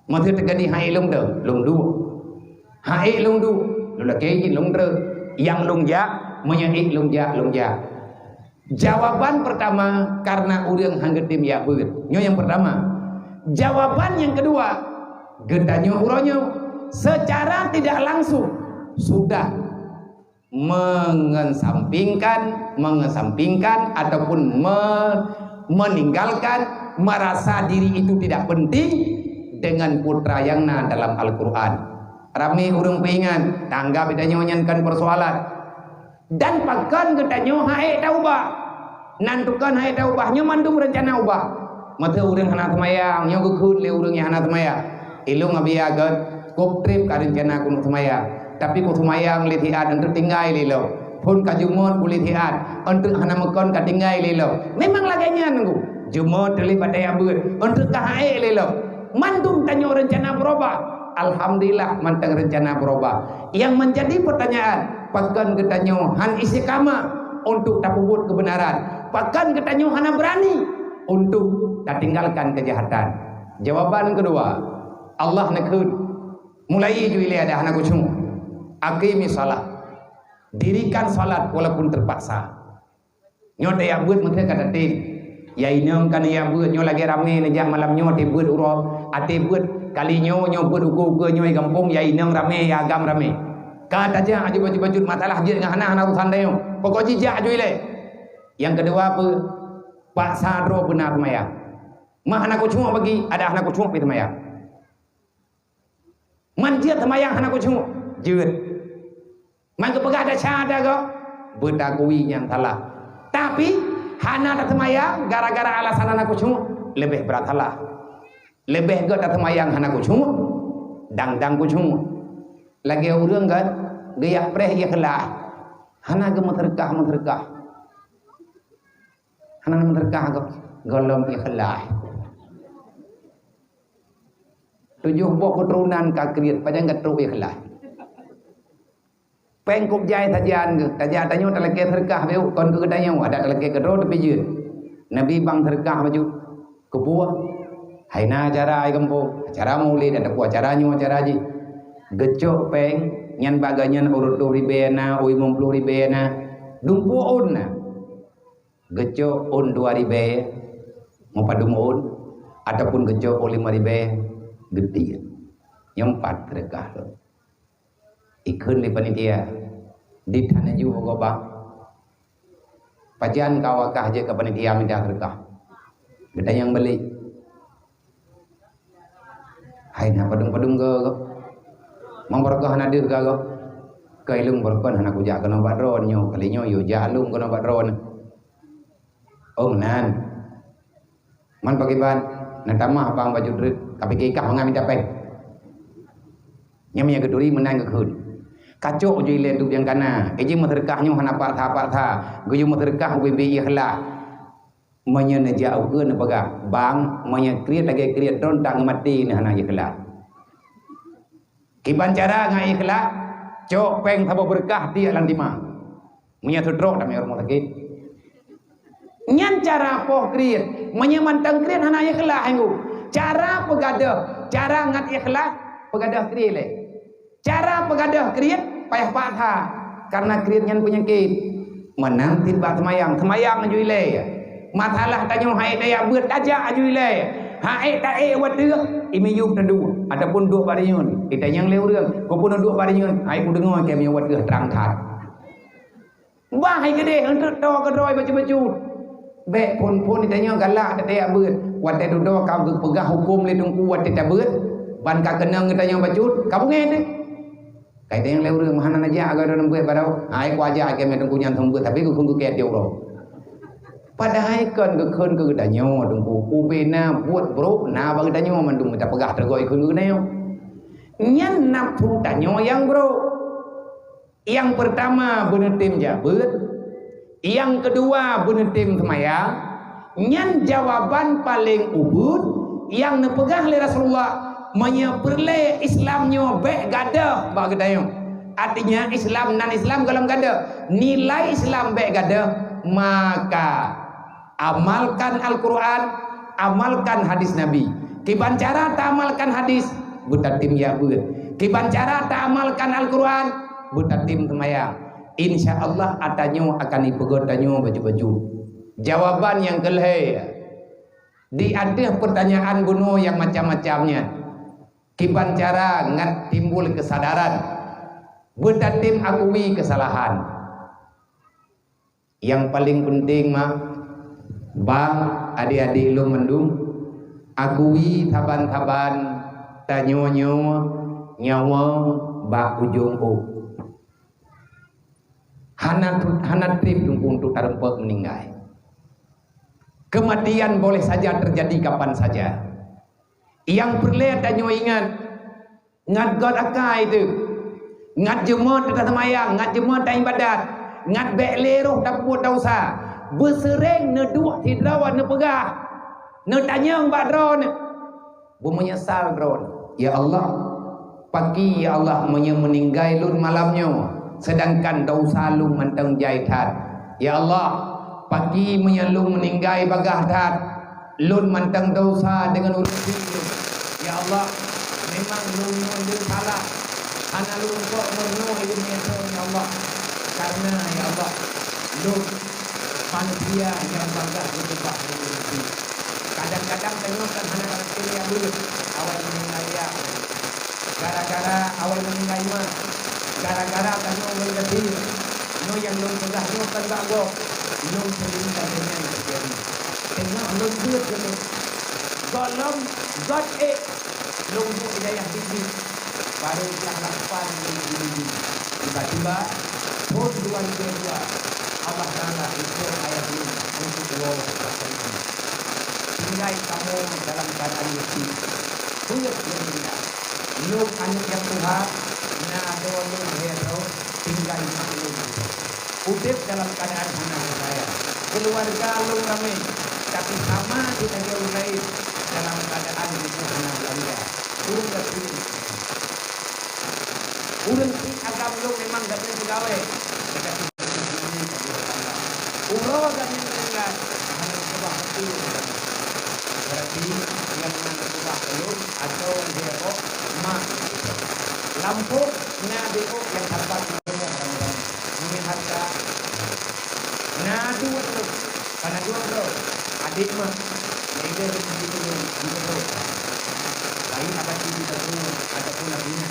Meuseu teukeudi haiek lôn deuh, lôn duek. Haiek lôn duek, lôn lakée jih lôn treuk. Nyang lôn jak, meunyoe ék lôn jak, lôn jak. Jawaban pertama, karena ureuëng han geutem jak beuet. Nyoe nyang pertama. Jawaban nyang kedua, geutanyoe uroe nyoe secara tidak langsung sudah mengesampingkan, mengesampingkan ataupun me-, meninggalkan, merasa diri itu tidak penting dengan putra yang na dalam Al-Quran. Ramé ureuëng peuingat, tanggap geutanyoe nyan kon persoalan. Dan pakon geutanyoe haiek taubah. Nan tukon haiek taubah, nyoe mandum reuncana ubah. Meuseu ureuëng hana seumayang, nyoe geukheun lé ureuëng nyang hana seumayang. Ilôn Abiya gét, kop treb ka reuncana keuneuk seumayang. Tapi kuseumayang lé siat, eunteuk tinggai lé lôn. Phon ka jumôt ku lé siat, eunteuk hana meukon ka tinggai lé lôn. Memang lagée nyan ku. Jumôt lé batée abeuet, eunteuk ka haiek lé lôn. Mandum tanyoe reuncana beurubah. Alhamdulillah, mantong reuncana beurubah. Yang menjadi pertanyaan, pakon geutanyoe han istiqamah untuk tapeubuet kebenaran? Pakon geutanyoe hana berani untuk tatinggalkan kejahatan? Jawaban kedua, Allah neukheun, mulai ju ilée adak hana khusyuk. Aqimi shalah. Dirikan salat walaupun terpaksa. Nyoe tajak beuet meuteun ka tatem. Ya inong ka neujak beuet nyoe lagée ramé neujak malam nyoe até beuet uroe, até beuet kali nyoe, nyoe beuet ukeue-ukeue nyoe i gampông, ya inong ramé, ya agam ramé. Ka tajak aju bacut-bacut masalah jeuet ngon hana, hana urusan tanyoe. Pokok jih jak aju ilée. Nyang keudua peue? Paksa droe beuna seumayang. Mah hana khusyuk bagi, adak hana khusyuk pih seumayang. Man jeuet seumayang hana khusyuk, jeuet. Man geupeugah desya ata gob, beutakui nyang salah. Tapi hana taseumayang gara-gara alasan hana khusyuk, leubeh brat salah. Leubeh gét taseumayang hana khusyuk, dang-dang khusyuk. Lagée ureuëng kan geujak preh ikhlas, hana geumeuseudeukah-meuseudeukah. Hana meuteurkah gob, gohlom ikhlas. Tujoh boh keuturonan ka kriet, pajan ka trok ikhlas. Péng kub jai sajan geuh, tajak tanyoe talakée seurkah beu, kon keu geutanyoe, adak talakée keudroe teupijeuet. Nabi bang seurkah bacut, keupeue? Hai na acara hai gampông, acara maulid, ataupun acara nyoe, acara jih. Geucok péng, nyan bak geuh nyan ureuëng toh ribée na, ureuëng limong ploh ribée na, dumpue ôn na. Geucok ôn dua ribée, meupadum ôn, ataupun geucok ôn lima ribée, geutiek. Nyoe pat seurkah lôn. Ikheun lé panitia, dit hana ju gob bang. Pajan ka wakah jeuet keu panitia mita seurkah? Geutanyong balik. Hai na padum-padum gob, gob. Mang barokah na deuh gob, gob. Keu ilôn beureukan hana kujak keunoe bak droeneuh nyoe, kali nyoe yue jak lôn keunoe bak droeneuh. Oh, meunan. Man pakriban, na tamah bang baju treuk, ka pike kah mangat mita péng. Nyan meunyo geuturi meunan geukheun. Kacok ju ilée duek nyang kana, iji meuseudeukah nyoe hana paksa-paksa, geuyue meuseudeukah ubé-bé ikhlas. Meunyo neujak ukeue neupeugah, "Bang, meunyo kriet lagée kriet droe tak ngeumaté neuh hana ikhlas." Kiban cara ngon ikhlas, cok péng saboh beureukat tiek lam tima. Meunyo seutrok tamé rumoh sakét. Nyan cara poh kriet. Meunyo mantong kriet hana ikhlas, hinggu. Cara peugadôh, cara ngat ikhlas, peugadôh kriet lé. Cara peugadôh kriet payah paksa, karena kriet nyan peunyakét. Meunan cit bak seumayang, seumayang aju ilée. Masalah tanyoe hai tajak beuet, tajak aju ilée. Hai taék wateuh, imiyup teuduek ataupun duek bak rinyun. Itanyong lé ureuëng, "Keupeue duek bak rinyun?" Hai kudeungoe keu meunyoe wateuh trang that. Bah hai keudeh, eunteuk toe keudroe bacut-bacut. Bék phon-phon tanyoe galak teutab beuet. Watée dudoe ka geupeugah huköm lé teungku watée tabeuet, ban ka keunong geutanyoe bacut, ka beungéh teuh. Kai teuh nyang lé ureuëng meuhana najak agak dalam beuet barô. Hai kuaja keu mé teungku nyan seumeubeuet, tapi geukheun geukée tiep uroe. Padahai kon geukheun keu geutanyoe teungku. Ubé na buet brok na bak geutanyoe mandum tapeugah teugoe kheun keu geutanyoe. Nyan nafsu tanyoe nyang brok. Nyang peurtama beuneutem jak beuet, nyang keudua beuneutem seumayang, nyan jawaban paleng ubit nyang neupeugah lé Rasulullah, meunyoe peureulée Islam nyoe bék gadôh bak geutanyoe. Artinya Islam nan Islam gohlom gadôh, nilai Islam bék gadôh, maka amalkan Al-Quran, amalkan hadis Nabi. Kiban cara taamalkan hadis, beutatem jak beuet. Kiban cara taamalkan Al-Quran, beutatem seumayang. Insya Allah, atra nyoe akan ipeugét tanyoe bacut-bacut. Jawaban nyang keulhée, di ateueh peurtanyaan bunoe nyang macam-macam nyan, kiban cara ngat timbul keusadaran, beutatem akui keusalahan. Nyang paleng peunteng mah, bang, adék-adék lôn mandum, akui saban-saban tanyoe nyoe nyawöng bak ujong ôk. Hana tu-, hana treb teungku untuk tareumpok meuninggai. Keumatian boleh saja teujadi kapan saja. Nyang peureulée tanyoe ingat, ngat göt akai teuh, ngat jeumeut taseumayang, ngat jeumeut taibadat, ngat bék lé roh tapeubuet desya, beuseureng neuduek sidroe neupeugah, neutanyong bak droeneuh, beumeunyeusal droeneuh, "Ya Allah, pakri ya Allah meunyoe meuninggai lôn malam nyoe, seudangkan desya lôn mantong jai that? Ya Allah, pakri meunyoe lôn meuninggai bagaih that, lôn mantong desya deungon ureuëng syiek lôn. Ya Allah, memang lôn nyoe lôn salah, hana lôn kok meunoe ileumu nyoe, ya Allah. Karena, ya Allah, lôn manusia nyang bangga geupeugah lé ureuëng syiek." Kadang-kadang tanyoe kan hana kareutén jak beuet, awai meuninggai yah. Gara-gara awai meuninggai mak, gara-gara tanyoe ureuëng gasien, nyoe nyang lôn peugah nyoe kon bak gob, lôn sendiri lagée nyan teujadi. Teungoh lôn beuet keunoe, gohlom göt ék, lôn duek di dayah Digdig, barô blah lapan lôn di Digdig. Tiba-tiba, thon dua ribu dua, Allah Taala utus ayah lôn untuk woe bak Digdig. Tinggai kamoe dalam keuadaan miskin. Peue nyang tinggai? Lôn aneuk nyang tuha, na droe lôn lhée droe, tinggai mak lôn. Udeb dalam keuadaan hana peucaya. Keuluwarga lôn ramé, tapi sama cit lagée ureuëng laén dalam keuadaan hana peucaya. Ureuëng gasien. Ureuëng syiek agam lôn memang gata peugawée. Uroe gata meuninggai, hana keubah beutôi. Berarti nyang na keubah lôn atau lhée roh mak. Lampôh na deuh nyang sapat meunyoe ramé-ramé. Meunyoe hareuta, na dua droe, kana dua droe, adék mak, nyang deuh di situ dua droe. Lain abati di Teungku ataupun Abina.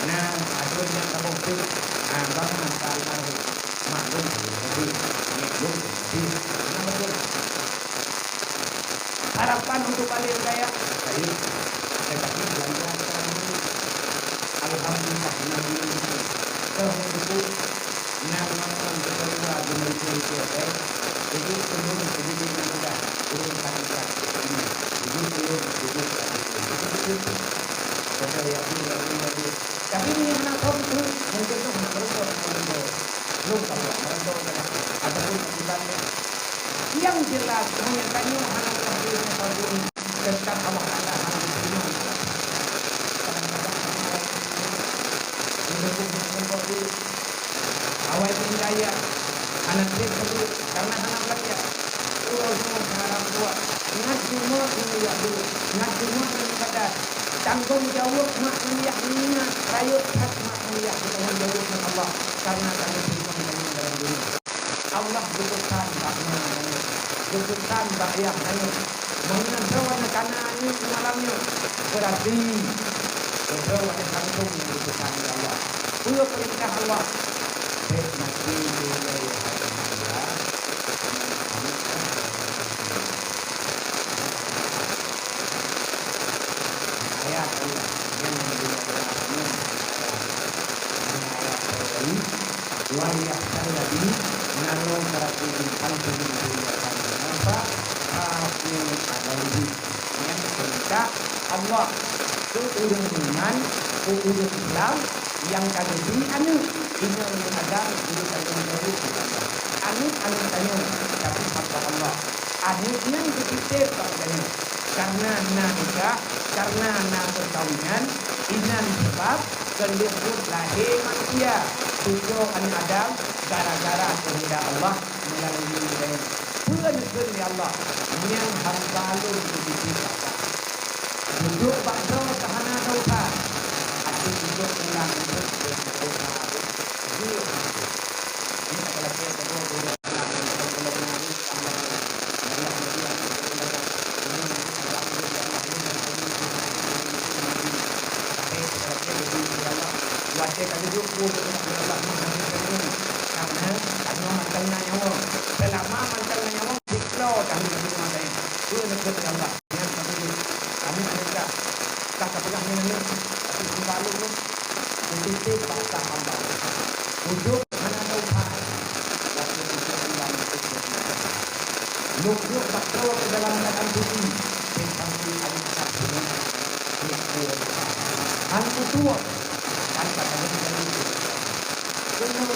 Na, adoe nyang saboh teuk, na, bang masa almarhum. Mak lôn, mak lôn, mak lôn. Harapan untuk balik budaya, baik. Tetapi belanja sekarang ini, alhamdulillah, alhamdulillah. Jadi, turun, jadi dia mudah. Turun tangkat. Jadi, turun, jadi tangkat. Jadi, turun. Jadi, ya, turun, jadi. Tapi, ini anak kaum tu, mungkin tu, anak kaum tu, anak kaum tu. Belum tahu, anak kaum tu, ataupun akibatnya. Yang jelas, meunyoe tanyoe hana teupeue meusapeue, teutab Allah Taala hana geuteurimong. Awai hidayah, hana treb sapeue, karena hana beulanja. Uroe nyoe sekarang buat, ngat jumat ngon yah dulu, ngat jumat ngon ibadat. Tanggong jaweueb mak ngon yah nyan, rayeuk that mak ngon yah tanggong jaweueb ngon Allah, karena tanggong jaweueb ngon dalam dunia. Allah geupeusan bak ma nyoe, geupeusan bak yah nyoe. Meunyoe droeneuh kana nyoe keu malam nyoe, beurati droeneuh langsung geupeusan lé Allah. Peue peurintah Allah? Bék maté lé hai hamba. Ayat Allah nyang Wal yahzaril ladzina, nano karaku insan seuhingga nasa, kafir alaihi. Nyang peurintah Allah keu ureuëng meuiman, keu ureuëng Islam nyang ka geubri aneuëk, inong ngon agam, ureuëng agam jauh. Aneuëk, aneuëk tanyoe, tapi hamba Allah. Aneuëk nyan geutitép bak geutanyoe, kareuna na nikah, kareuna na peukawinan, inan sabab keu lheueh buet lahé manusia, tujoh aneuëk Adam, gara-gara keuheundak Allah meulalui geutanyoe. Peue neukheun lé Allah, nyang hamba Lôn geutitép bak gata. Dudoe bak droe keu hana desya, até dudoe pulang keu desya. Jeuet. Ini adalah Watée ka geujok peue keu Allah meuhadé keu nyoe, karena tanyoe mantong na nyawa. Seulama mantong na nyawa, dikeue tahu lagée mata nyan. Peue neukheun Allah nyang ka geujok. Kami mereka ka tapeugah nyan nyoe, tapi hamba Lôn nyoe, meutitip bak hamba Lôn. Udeb hana teupat, tapi udeb Allah meutitip. Lôn jok bak droe keu dalam keuadaan suci, dan sampai ayat satu. Hal kutuwok, dan kata Keunoe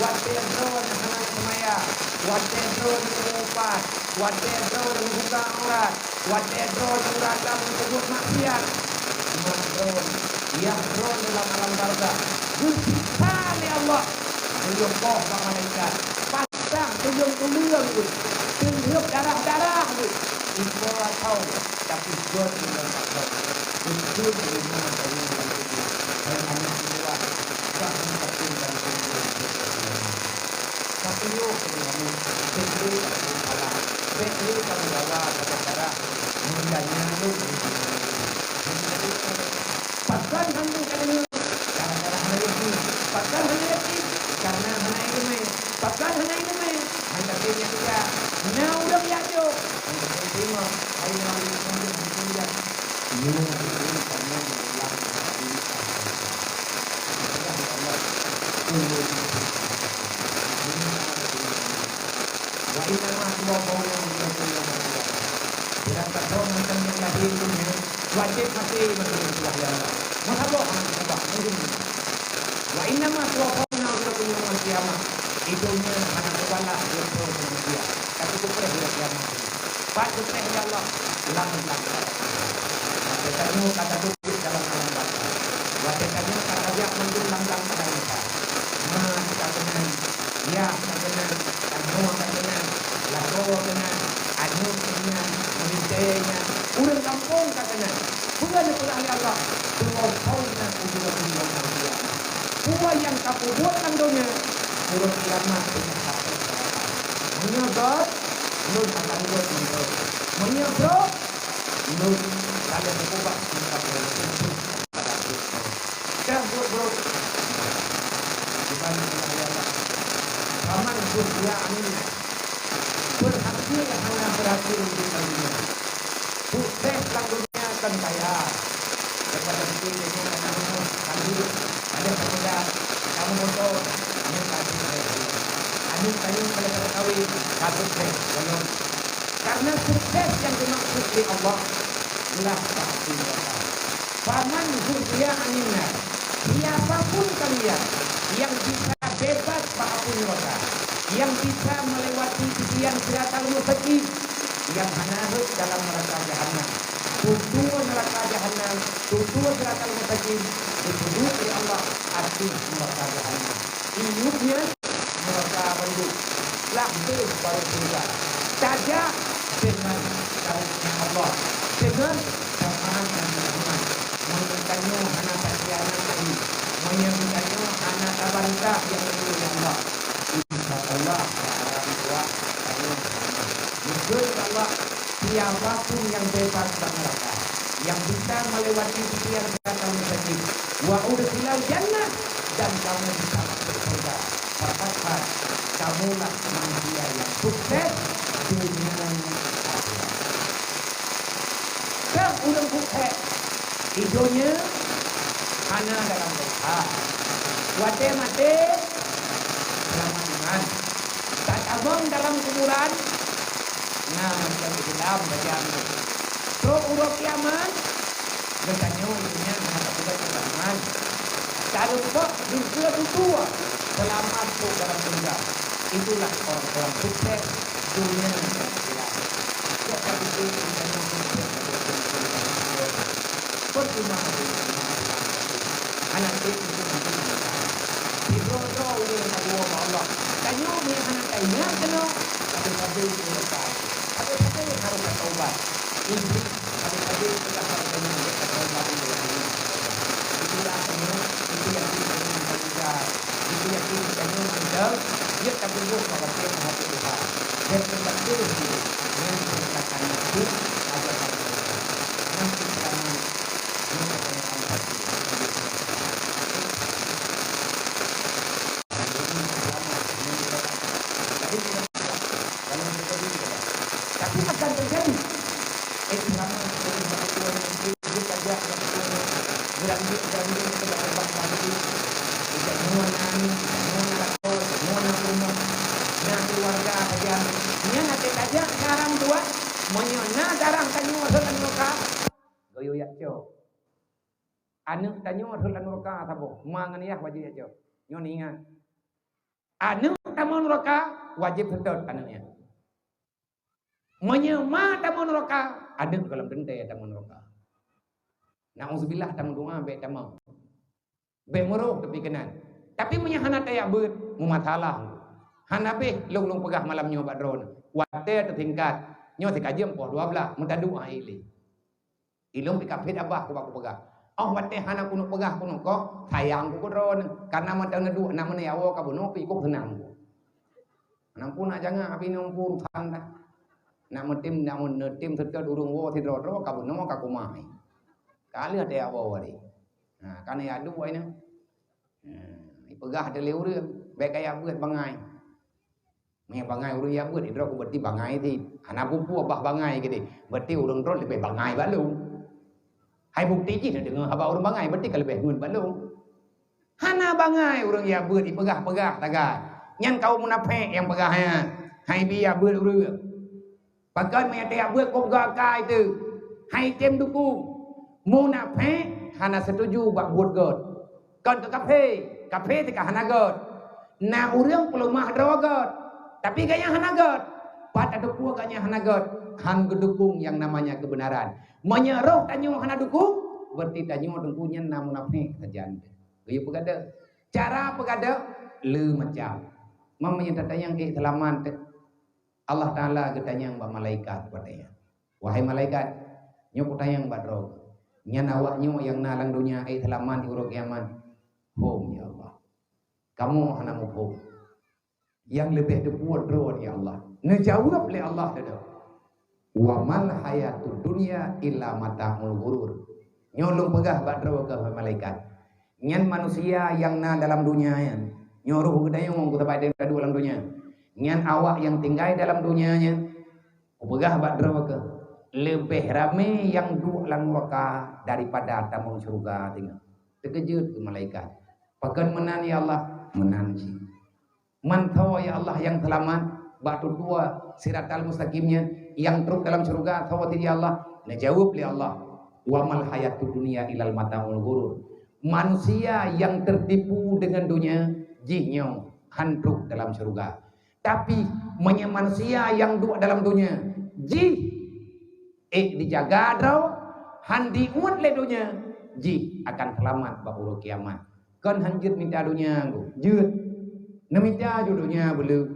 watée droeneuh hana seumayang, watée droeneuh meuupat, watée droeneuh meubuka aurat, watée droeneuh uragam meukeubut maksiat, maka droeneuh, yah droeneuh lam alam barzakh, geusiksa lé Allah. Geuyue poh bak malaikat, pasang tuleueng-tuleueng geuh, teulheueb darah-darah geuh, ipoh atau Tapi gon ngon takot, beutôi meunyoe tanyoe lam kubu, hai aneuk dua, ka meutakot dan kubu. Tapi nyoe keuneuk, bék lé kamoe salah, bék lé kamoe gawa saboh darah, meunyoe nyan lôn. Pakon hana kadeungoe? Gara-gara hana yakin. Pakon hana yakin? Karena hana ileumèe. Pakon hana ileumèe? Hana teupeue nyang jijak. Na ureueng jak jok. Hana teupeue teurimong. Hai ureueng nyang teupeue nyang jijak. Nyoe ureueng tanyoe lam hati. Peugah lé Allah, "Ulôn." Wa innama tuwaffawna ujurakum yaumal qiyamah. Beurangkat droe mantong nyang lahé donya, wajéb maté meukeureubeuen lé Allah. Meusaboh hana meusaboh, meujeumé. Wa innama tuwaffawna ujurakum yaumal qiyamah. Di donya hana teubalah jeuet droe manusia, tapi teupreh di kiamat. Pat teupreh lé Allah, lam leukat. Watèe tanyoe ka taduek dalam alam barzakh. Watèe tanyoe ka tajak mandum lam-lam padang Meusa. Mak ka keunan, yah ka keunan, tanyoe ka keunan, lakoe keunan, aneuk keunan, meulintèe nyan, ureueng gampông ka keunan. Peue neupeugah lé Allah? Tuwaffawna ujurakum yaumal qiyamah. Peue nyang kapeubuet lam donya, ureueng kiamat teungoh sapeue. Meunyoe göt, lôn akan göt ngon droe. Meunyoe brok, lôn ka lheueh meuubah ngon sapeue. Ka brok-brok. Bukan Allah. Paman pun dia amin. Berhasil hana berhasil di dunia. Sukses lam dunia kan kaya. Daripada bikin dia kan kamu kan hidup. Ada kamu dah, kamu motor, kamu kasih saya. Tanyoe kalau teukawen, ka sukses, belum. Karena sukses yang dimaksud oleh Allah ialah bak api neraka. Faman zuhziha 'anin nar, siapapun kalian yang bisa bebas bak api neraka, yang bisa melewati titian siratal mustaqim, yang hana rhot dalam neraka jahanam. Tutoe neraka jahanam, tutoe siratal mustaqim, dituduek oleh Allah ateueh neraka jahanam. Inyup nyan neraka bandum, lah deuh barô syeuruga. Tajak deungon karunia Allah, deungon rahmat dan rahmat. Meunyoe tanyoe hana takhianat Nabi, meunyoe tanyoe hana tabantah nyang lé Allah, insya Allah, barang dua tanyoe selamat. Beutôi Allah, siapapun yang bebas dari neraka, yang bisa melewati titian siratal mustaqim, wa udkhilal jannah, dan kamu bisa masuk surga. Perkatakan, kamulah manusia yang sukses dunia dan akhirat. Kan ureueng sukses di dunia hana dalam dosa. Watèe maté, selamat iman. Tatabong dalam kuburan, na macam Islam bajang tu. Trok uroe kiamat, geutanyoe di dunia hana tapeugah keutamaan. Talumpok di keue tutoe, selamat trok dalam syeuruga. Itulah orang-orang sukses dunia dan akhirat. Kok ka beutôi geutanyoe sukses? Percuma. Hana trok untuk nanti. Sidroe-droe ureueng ka geuwoe bak Allah. Tanyoe meunyo hana taingat keunoe, sabe-sabe ureueng ka. Sabe-sabe harôh tataubat. Iblih sabe-sabe peugah bak geutanyoe, "Jeuet tataubat, jeuet tataubat." Itulah tanyoe, itu yakin tanyoe mantong. Itu yakin tanyoe mantong. Jeuet tapeugah bak watèe meuhadép Tuhan. Dan teuka keuh nyan peurakakan nafeusu, ajaran Allah. Nafeusu seulamat. Tapi akan terjadi. Nyan até tajak sekarang dua, meunyoe na darah tanyoe rhot lam nuraka, goyô yak cok. Aneuk tanyoe rhot lam nuraka saboh, ma ngon yah wajéb yak cok. Nyoe ingat. Aneuk tamong nuraka, wajéb seutôt aneuk nyan. Meunyoe ma tamong nuraka, aneuk gohlom teuntèe tamong nuraka. Nauzubillah, tamong doa bèk tamong. Bèk meurôh teupikeunan. Tapi meunyoe hana tajak beuet, meumasalah. Hana bèh lôn-lôn peugah malam nyoe bak droeneuh. Watèe teusingkat, nyoe sikajeuem poh dua blah, meudaduek hai lé. Ilôn pih ka phét abah ku bak kupeugah. Óh watèe hana keuneuk peugah keuneuk koh, sayang ku keu droeneuh. Karena mantong neuduek na meunan awoe ka bunoe pih kok seunang ku. Nampu nak jangak abih nyoe urusan dah. Nak meutem, nak meutem seutôt ureueng woe sidroe-droe ka bunoe ka kumah. Ka lheueh teuyak woe wari. Ha, ka na yak duek nyan. Ha, ipeugah teuh lé ureueng, bèk ka yak beuet bangai. Meunyo bangai ureueng yak beuet, idroe ku berarti bangai cit. Hana peue-peue bah bangai keudeh. Berarti ureueng droe leubeh bangai bak lôn. Hai bukti jih neudeungoe haba ureueng bangai, berarti ka leubeh ngon bak lôn. Hana bangai ureueng yak beuet ipeugah-peugah sagai. Nyan kaum munafék nyang peugah nyan. Hai bi yak beuet ureueng. Pakon meunyo teuyak beuet kok geuakai teuh. Hai tem dukung. Munafék hana setuju bak buet gèt. Kon keu kafé, kafé teuka hana gèt. Na ureueng peuleumah droe gèt, tapi gobnyan hana gèt. Pat tateupeue gobnyan hana gèt, han geudukung nyang namanya keubeunaran. Meunyo roh tanyoe hana dukung, berarti tanyoe teungku nyan na munafék sajan. Geuyue peugadôh. Cara peugadôh le macam. Meunyo tatanyong keu seulamat teuh, Allah Taala geutanyong bak malaikat watèe nyan, "Wahai malaikat, nyoe kutanyong bak droe, nyan awak nyoe nyang na lam donya ék seulamat di uroe kiamat?" "Hom, ya Allah." "Kamoe hana muphom. Nyang leubeh teupeue droe, ya Allah." Neujaweueb lé Allah teuh, "Wa mal hayatud dunya illa mata'ul ghurur." Nyoe lôn peugah bak droe keuh, wahai malaikat. Nyan manusia nyang na dalam donya nyan. Nyoe roh geutanyoe nyang geutabak deuh lam donya. Nyan awak nyang tinggai dalam donya nyan. Kupeugah bak droe keuh, leubeh ramé nyang duek lam nuraka daripada tamong syeuruga singoh. Teukeujot keuh malaikat. "Pakon meunan, ya Allah?" "Meunan cit." Man soe ya Allah nyang seulamat bak tutoe siratal mustaqim nyan, nyang trok dalam syeuruga soe cit ya Allah? Neujaweueb lé Allah, "Wa mal hayatud dunya illal mataul ghurur." Manusia nyang teutipu deungon donya, jih nyoe han trok dalam syeuruga. Tapi, meunyoe manusia nyang duek dalam donya, jih ék dijaga droe, han diuet lé donya, jih akan seulamat bak uroe kiamat. Kon han jeuet mita donya, jeuet. Neumita ju donya beuleu.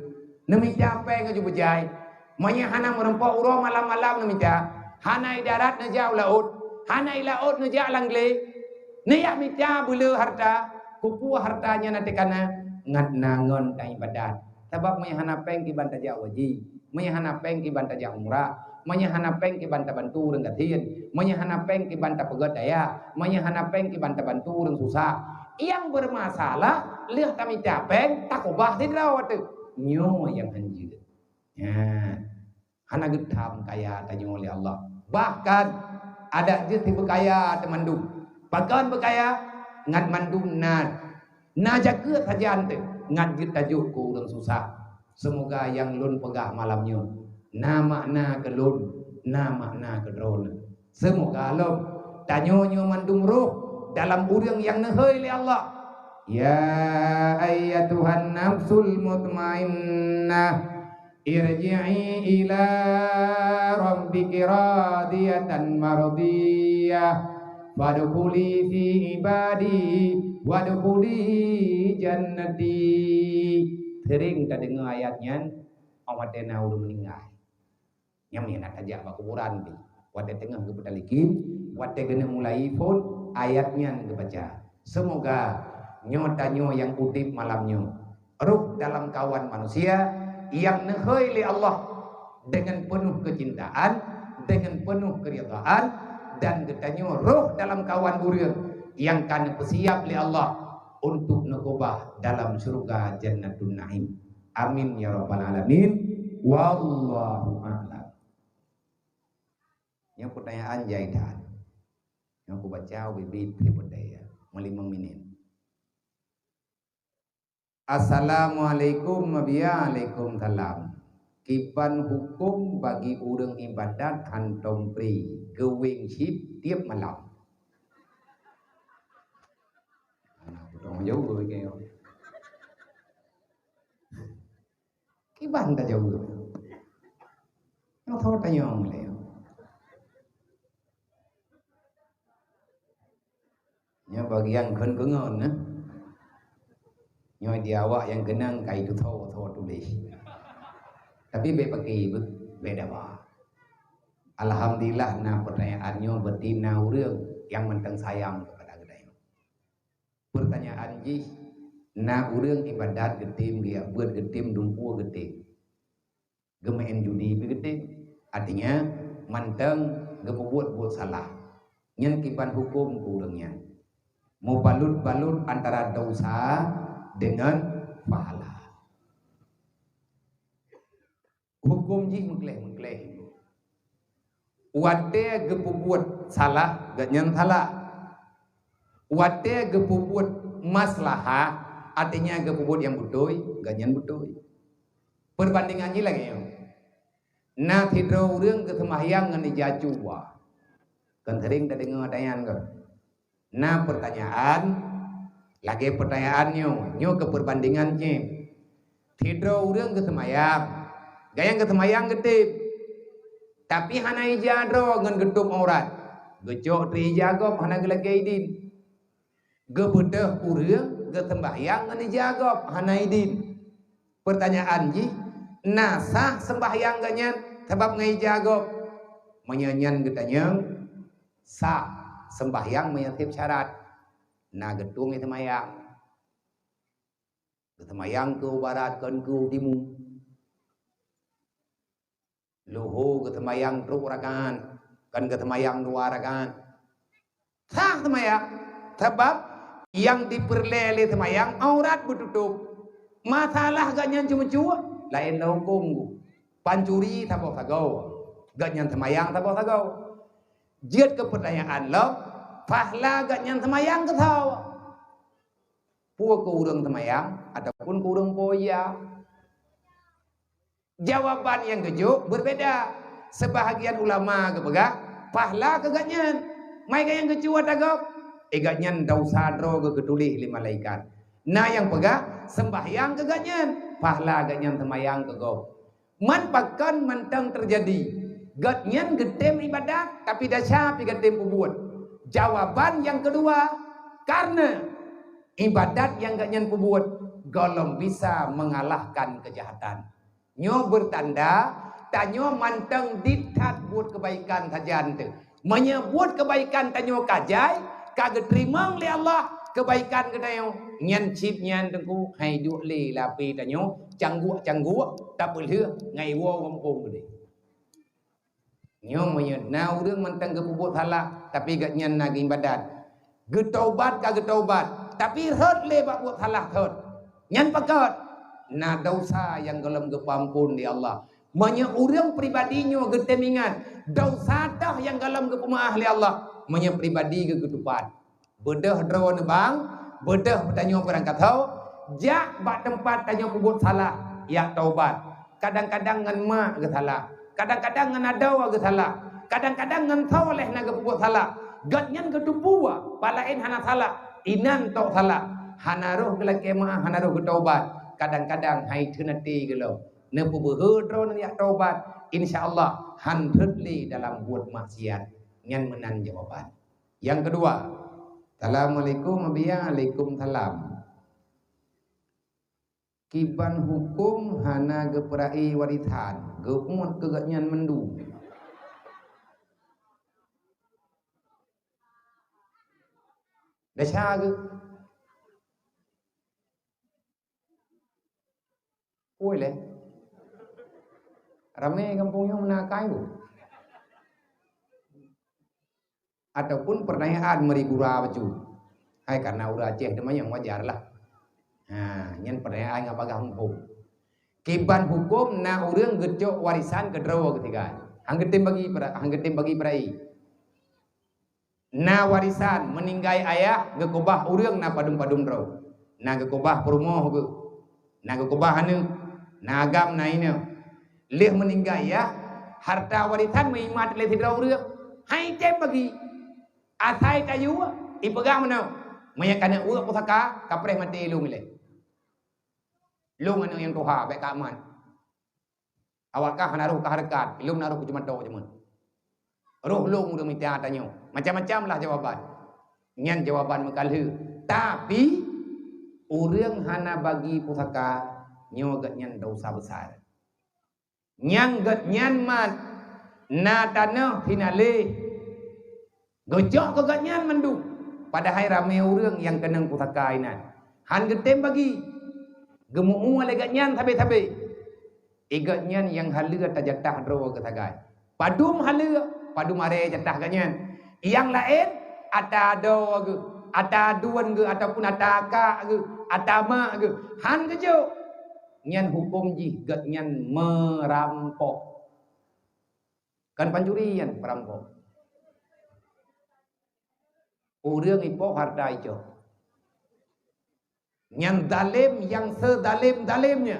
Neumita péng ju beujai. Meunyoe hana meurumpok uroe malam-malam neumita, hana i darat neujak u laôt, hana i laôt neujak lam glé. Neujak mita beuleu harta, keupeue harta nyan ateueh kana, ngat na ngon taibadat. Sabab meunyoe hana péng kiban tajak haji, meunyoe hana péng kiban tajak umrah, meunyoe hana péng kiban tabantu ureuëng gasien, meunyoe hana péng kiban tapeugét daya, meunyoe hana péng kiban tabantu ureuëng susah. Nyang beureumasalah lheueh tamita péng takubah sidroe teuh. Nyoe nyang han jeuet. Nyan. Hana geutham kaya tanyoe lé Allah. Bahkan, adak jeuet sibeukeukaya teumandum. Pakon beukaya? Ngat mandum na, na jakeuet sajan teuh, ngat jeuet tajok keu ureuëng susah. Seumoga nyang lôn peugah malam nyoe na makna keu lôn, na makna keu droeneuh. Seumoga lom tanyoe nyoe mandum rhoh dalam ureuëng nyang neuhôi lé Allah. Ya ayyatuhan nafsul mutmainnah, irji'i ila rabbiki radiyatan mardiyah, fadkhuli fi ibadi, wadkhuli jannati. Sering tadeungoe ayat nyan, óh watée na ureuëng meuninggai. Nyang meunan tajak bak kuburan pih. Watée teungoh geupeutalikin, watée geuneuk mulai phon, ayat nyan geubaca. Seumoga nyoe tanyoe nyang udeb malam nyoe, rhoh dalam kawan manusia nyang neuhôi lé Allah deungon peunoh keucintaan, deungon peunoh keuridaan, dan geutanyoe rhoh dalam kawan ureuëng nyang ka neupeusiab lé Allah untuk neukeubah dalam syeuruga Jannatun Naim. Amin ya rabbal alamin. Wallahu a'lam. Nyoe peutanyaan jai that. Nyoe kubaca ubit-ubit, ya. Meulimong minit. Assalamualaikum, Mabiya. Waalaikumsalam. Kiban huköm bagi ureuëng ibadat hantom pri, geuweng syit tieb malam? Hana peutong jaweueb lagée nyoe. Kiban tajaweueb. Nyang tho tanyong lé. Nyoe bagian kheun keungon, eh. Nyoe di awak nyang keunong ka itutho-tho tuléh. Tapi bék paké, bék, bék dawa. Alhamdulillah, na peutanyaan nyoe, berarti na ureuëng nyang mantong sayang keupada geutanyoe. Peutanyaan jih, na ureuëng ibadat geutem, geujak beuet geutem, dumpeue geutem, geumeu'en judi pih geutem. Artinya, mantong geupeubuet buet salah. Nyan kiban huköm keu ureuëng nyan. Meubalut-balut antara dosa deungon pahala. Huköm jih meukleh-meukleh. Watée geupeubuet salah, gobnyan salah. Watée geupeubuet maslahah, artinya geupeubuet nyang beutôi, gobnyan beutôi. Peubandingan jih lagée nyoe. Na sidroe ureuëng geuseumahyang ngon ija cuba. Kan sering tadeungoe ata nyan kan? Na peutanyaan, lagée peutanyaan nyoe, nyoe keu peubandingan jih. Sidroe ureuëng geuseumayang, gobnyan geuseumayang geutem, tapi hana ija droe ngon geutôb aurat. Geucok teuk ija gob hana geulakée idin. Geubeudôh ureuëng geuseumbahyang ngon ija gob hana idin. Peutanyaan jih, na sah seumbahyang gobnyan sabab ngon ija gob? Meunyoe nyan geutanyong, sah seumbahyang meunyoe tieb syarat. Na geutueng seumayang. Geuseumayang keu barat kon keu timu. Luho geuseumayang trok rakaat, kon geuseumayang dua rakaat. Sah seumayang, sabab nyang dipeureulée lé seumayang aurat beututôb. Masalah gobnyan ceumeucue, laén lom huköm geuh. Pancuri saboh sagoe, gobnyan seumayang saboh sagoe. Jeuet keu peutanyaan lom, pahala gobnyan seumayang keusoe? Peue keu ureuëng seumayang ataupun keu ureuëng po ya? Jawaban nyang geujok beubeda. Seubahagian ulama geupeugah, pahala keu gobnyan. Mai gobnyan geucuba ata gob, eh, gobnyan desya droe geuh geutuléh lé malaikat. Na nyang peugah, seumbahyang keu gobnyan, pahala gobnyan seumayang keu gob. Man pakon mantong teujadi? Gobnyan geutem iébadat, tapi desya pih geutem peubuet. Jawaban nyang keudua, karena iébadat nyang gobnyan peubuet gohlom bisa mengalahkan keujahatan. Nyoe beutanda, tanyoe mantong diet that buet keubaikan sajan teuh. Meunyoe buet keubaikan tanyoe ka jai, ka geuteurimong lé Allah keubaikan geutanyoe, nyan cit nyan teungku hai duek lé lapée tanyoe cangguek-cangguek tapeulheueh ngon iwoe gampông keudeh. Nyoe meunyoe na ureuëng mantong geupeubuet salah, tapi gobnyan na geuiébadat. Geutaubat ka geutaubat, tapi rhot lé bak buet salah thot. Nyan pakon? Na desya nyang gohlom geupeuamphon lé Allah. Meunyoe ureuëng pribadi nyoe geutem ingat, desya teuh nyang gohlom geupeumaáh lé Allah, meunyoe pribadi geuh geutupat. Beudôh droeneuh bang, beudôh tanyoe beurangkat ho, jak bak teumpat tanyoe peubuet salah, jak taubat. Kadang-kadang ngon mak geusalah, kadang-kadang ngon adoe geusalah, kadang-kadang ngon soe lé na geupeubuet salah. Gobnyan geuteupeue, pat laén hana salah, inan tok salah. Hana roh geulakée meuáh, hana roh geutaubat. Kadang-kadang hai theun até geulom. Neupeubeuhe droeneuh jak taubat, insya Allah han rhot lé dalam buet maksiat. Nyan meunan jawaban. Nyang keudua, "Assalamualaikum, Abiya." "Alaikumsalam." "Kiban huköm hana geupeurai warisan, geuuet keu gobnyan mandum?" Desya geuh. Oi lé. Ramé gampông nyoe meunan akai bu. Ataupun peurtanyaan meuri gura bacut. Hai, karena ureuëng Aceh teuma nyang wajar lah. Ha, nyan peurtanyaan nyang bagah muphom. Kiban huköm na ureuëng geucok warisan keu droe geuh tinggai. Han geutem bagi pera-, han geutem bagi peurai. Na warisan, meuninggai ayah, geukeubah ureuëng na padum-padum droe. Na geukeubah peurumoh geuh, na geukeubah aneuëk, na agam, na inong. Lheueh meuninggai ayah, harta warisan meuimat lé sidroe ureuëng, han item bagi. Asai tayue, ipeugah meunoe, "Meunyoe keuneuk weuek pusaka, kapreh maté lôn ilée. Lôn aneuëk nyang tuha, bék ka amat." Awak kah hana roh kah hareukat, ilôn na roh keucuma tok jameun. Roh lôn ureuëng mita tanyoe. Macam-macam lah jawaban. Nyan jawaban meukalheueh. Tapi, ureuëng hana bagi pusaka, nyoe gobnyan desya besar. Nyang gobnyan mat, na tanoh hina lé. Geucok keu gobnyan mandum, padahai ramé ureuëng nyang keunong pusaka inan. Han geutem bagi, geumeu'ue lé gobnyan sabe-sabe. Gobnyan nyang haleue ata jatah droe geuh sagai. Padum haleue, padum aré jatah gobnyan. Nyang laén, ata adoe geuh, ata aduen geuh, ataupun ata akak geuh, ata mak geuh. Han geujok. Nyan huköm jih gobnyan meurampok. Kon pancuri nyan, peurampok. Ureuëng ipoh harta icok. Nyang zalem, nyang seuzalem-zalemnya.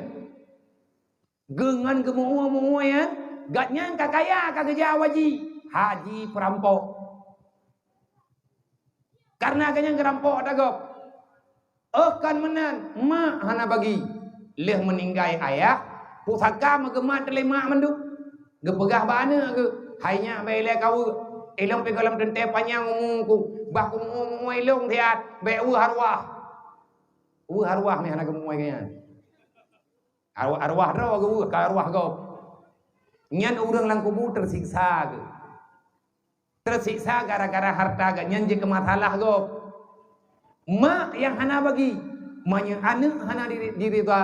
Geuh ngon geumeu'ue-meu'ue nyan, gobnyan ka kaya ka geujak haji, haji peurampok. Karena gobnyan geurampok ata gob. Óh kon meunan, mak hana bagi. Lheueh meuninggai ayah, pusaka meugeumat lé mak mandum. Geupeugah bak aneuëk geuh, "Hai nyak, bék ilée kaweuek. Ilôn pih gohlom teuntée panyang umu ku, bah kumeu'ue-meu'ue ilôn siat, bék weueh arwah." Weueh arwah meuhana geumeu'ue gobnyan. Arwah, arwah droe geuweueh, ka arwah gob. Nyan ureuëng lam kubu teusiksa geuh. Teusiksa gara-gara harta gobnyan jeuet keu masalah gob. Mak nyang hana bagi, meunyoe aneuëk hana diri-, diridha,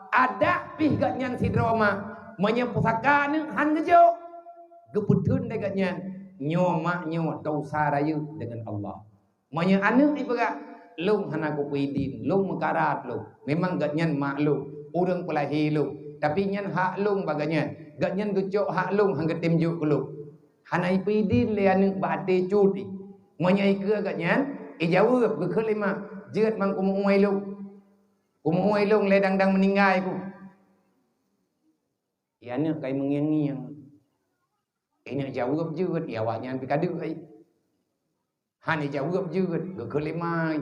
adak pih gobnyan sidroe mak, meunyoe pusaka aneuëk han geujok, geupeutheun lé gobnyan, nyoe mak nyoe desya rayeuk deungon Allah. Meunyoe aneuëk ipeugah, "Lôn hana kupeuidin, lôn meukarat lôn. Memang gobnyan mak lôn, ureuëng peulahé lôn, tapi nyan hak lôn bak gobnyan. Gobnyan geucok hak lôn han geutem jok keu lôn." Hana ipeuidin lé aneuëk bak até cut jih. Meunyoe ikeue gobnyan, ijaweueb geukheun lé mak, Jeuet mang kumeu'ue ilong. Kumeu'ue ilong lé dang-dang meuninggai ku. Iya aneuk kai meungieng-ngieng. Inyak jaweueb jeuet, ya awaknyan pi ka deuek ai. Han ijaweueb jeuet, geukheun lé mai.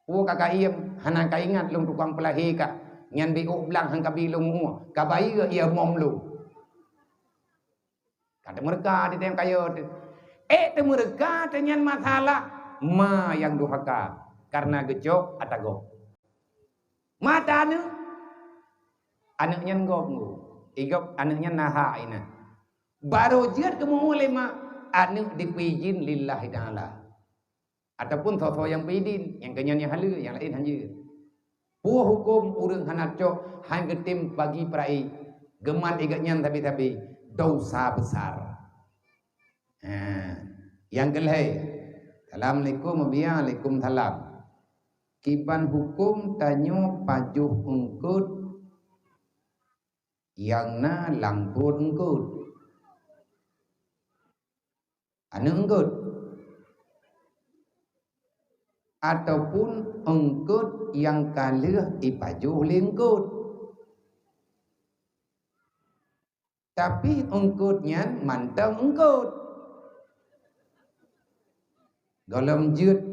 Peue ka kayém, hana kaingat lôn tukang peulahé ka. Nyan biôk blang han kabi lôn ueh, ka bayeue ia mom lôn. Ka teumeureuka di teuh kayée teuh. Ék teumeureuka teuh nyan masalah ma nyang durhaka, kareuna geucok ata gob. Mata aneuk, aneuk nyan gob nggu. Igob aneuk nyan na hak inan. Barô jeuet keumeu'ue lé ma, aneuk dipeujin lillahi ta'ala. Ataupun soe-soe nyang peudin, nyang keunyan nyang haleue, nyang laén hanjeuet. Peue huköm ureuëng hana cok han geutem bagi peurayeuk, geumat igat nyan sabe-sabe, dosa besar. Ha, nyang keulhée, Assalamualaikum, Abiya, Waalaikumsalam. Kiban huköm tanyoe pajoh eungkôt nyang na lam pruet eungkôt. Aneuk eungkôt. Ataupun eungkôt nyang ka lheueh ipajoh lé eungkôt. Tapi eungkôt nyan mantong eungkôt. Gohlom jeuet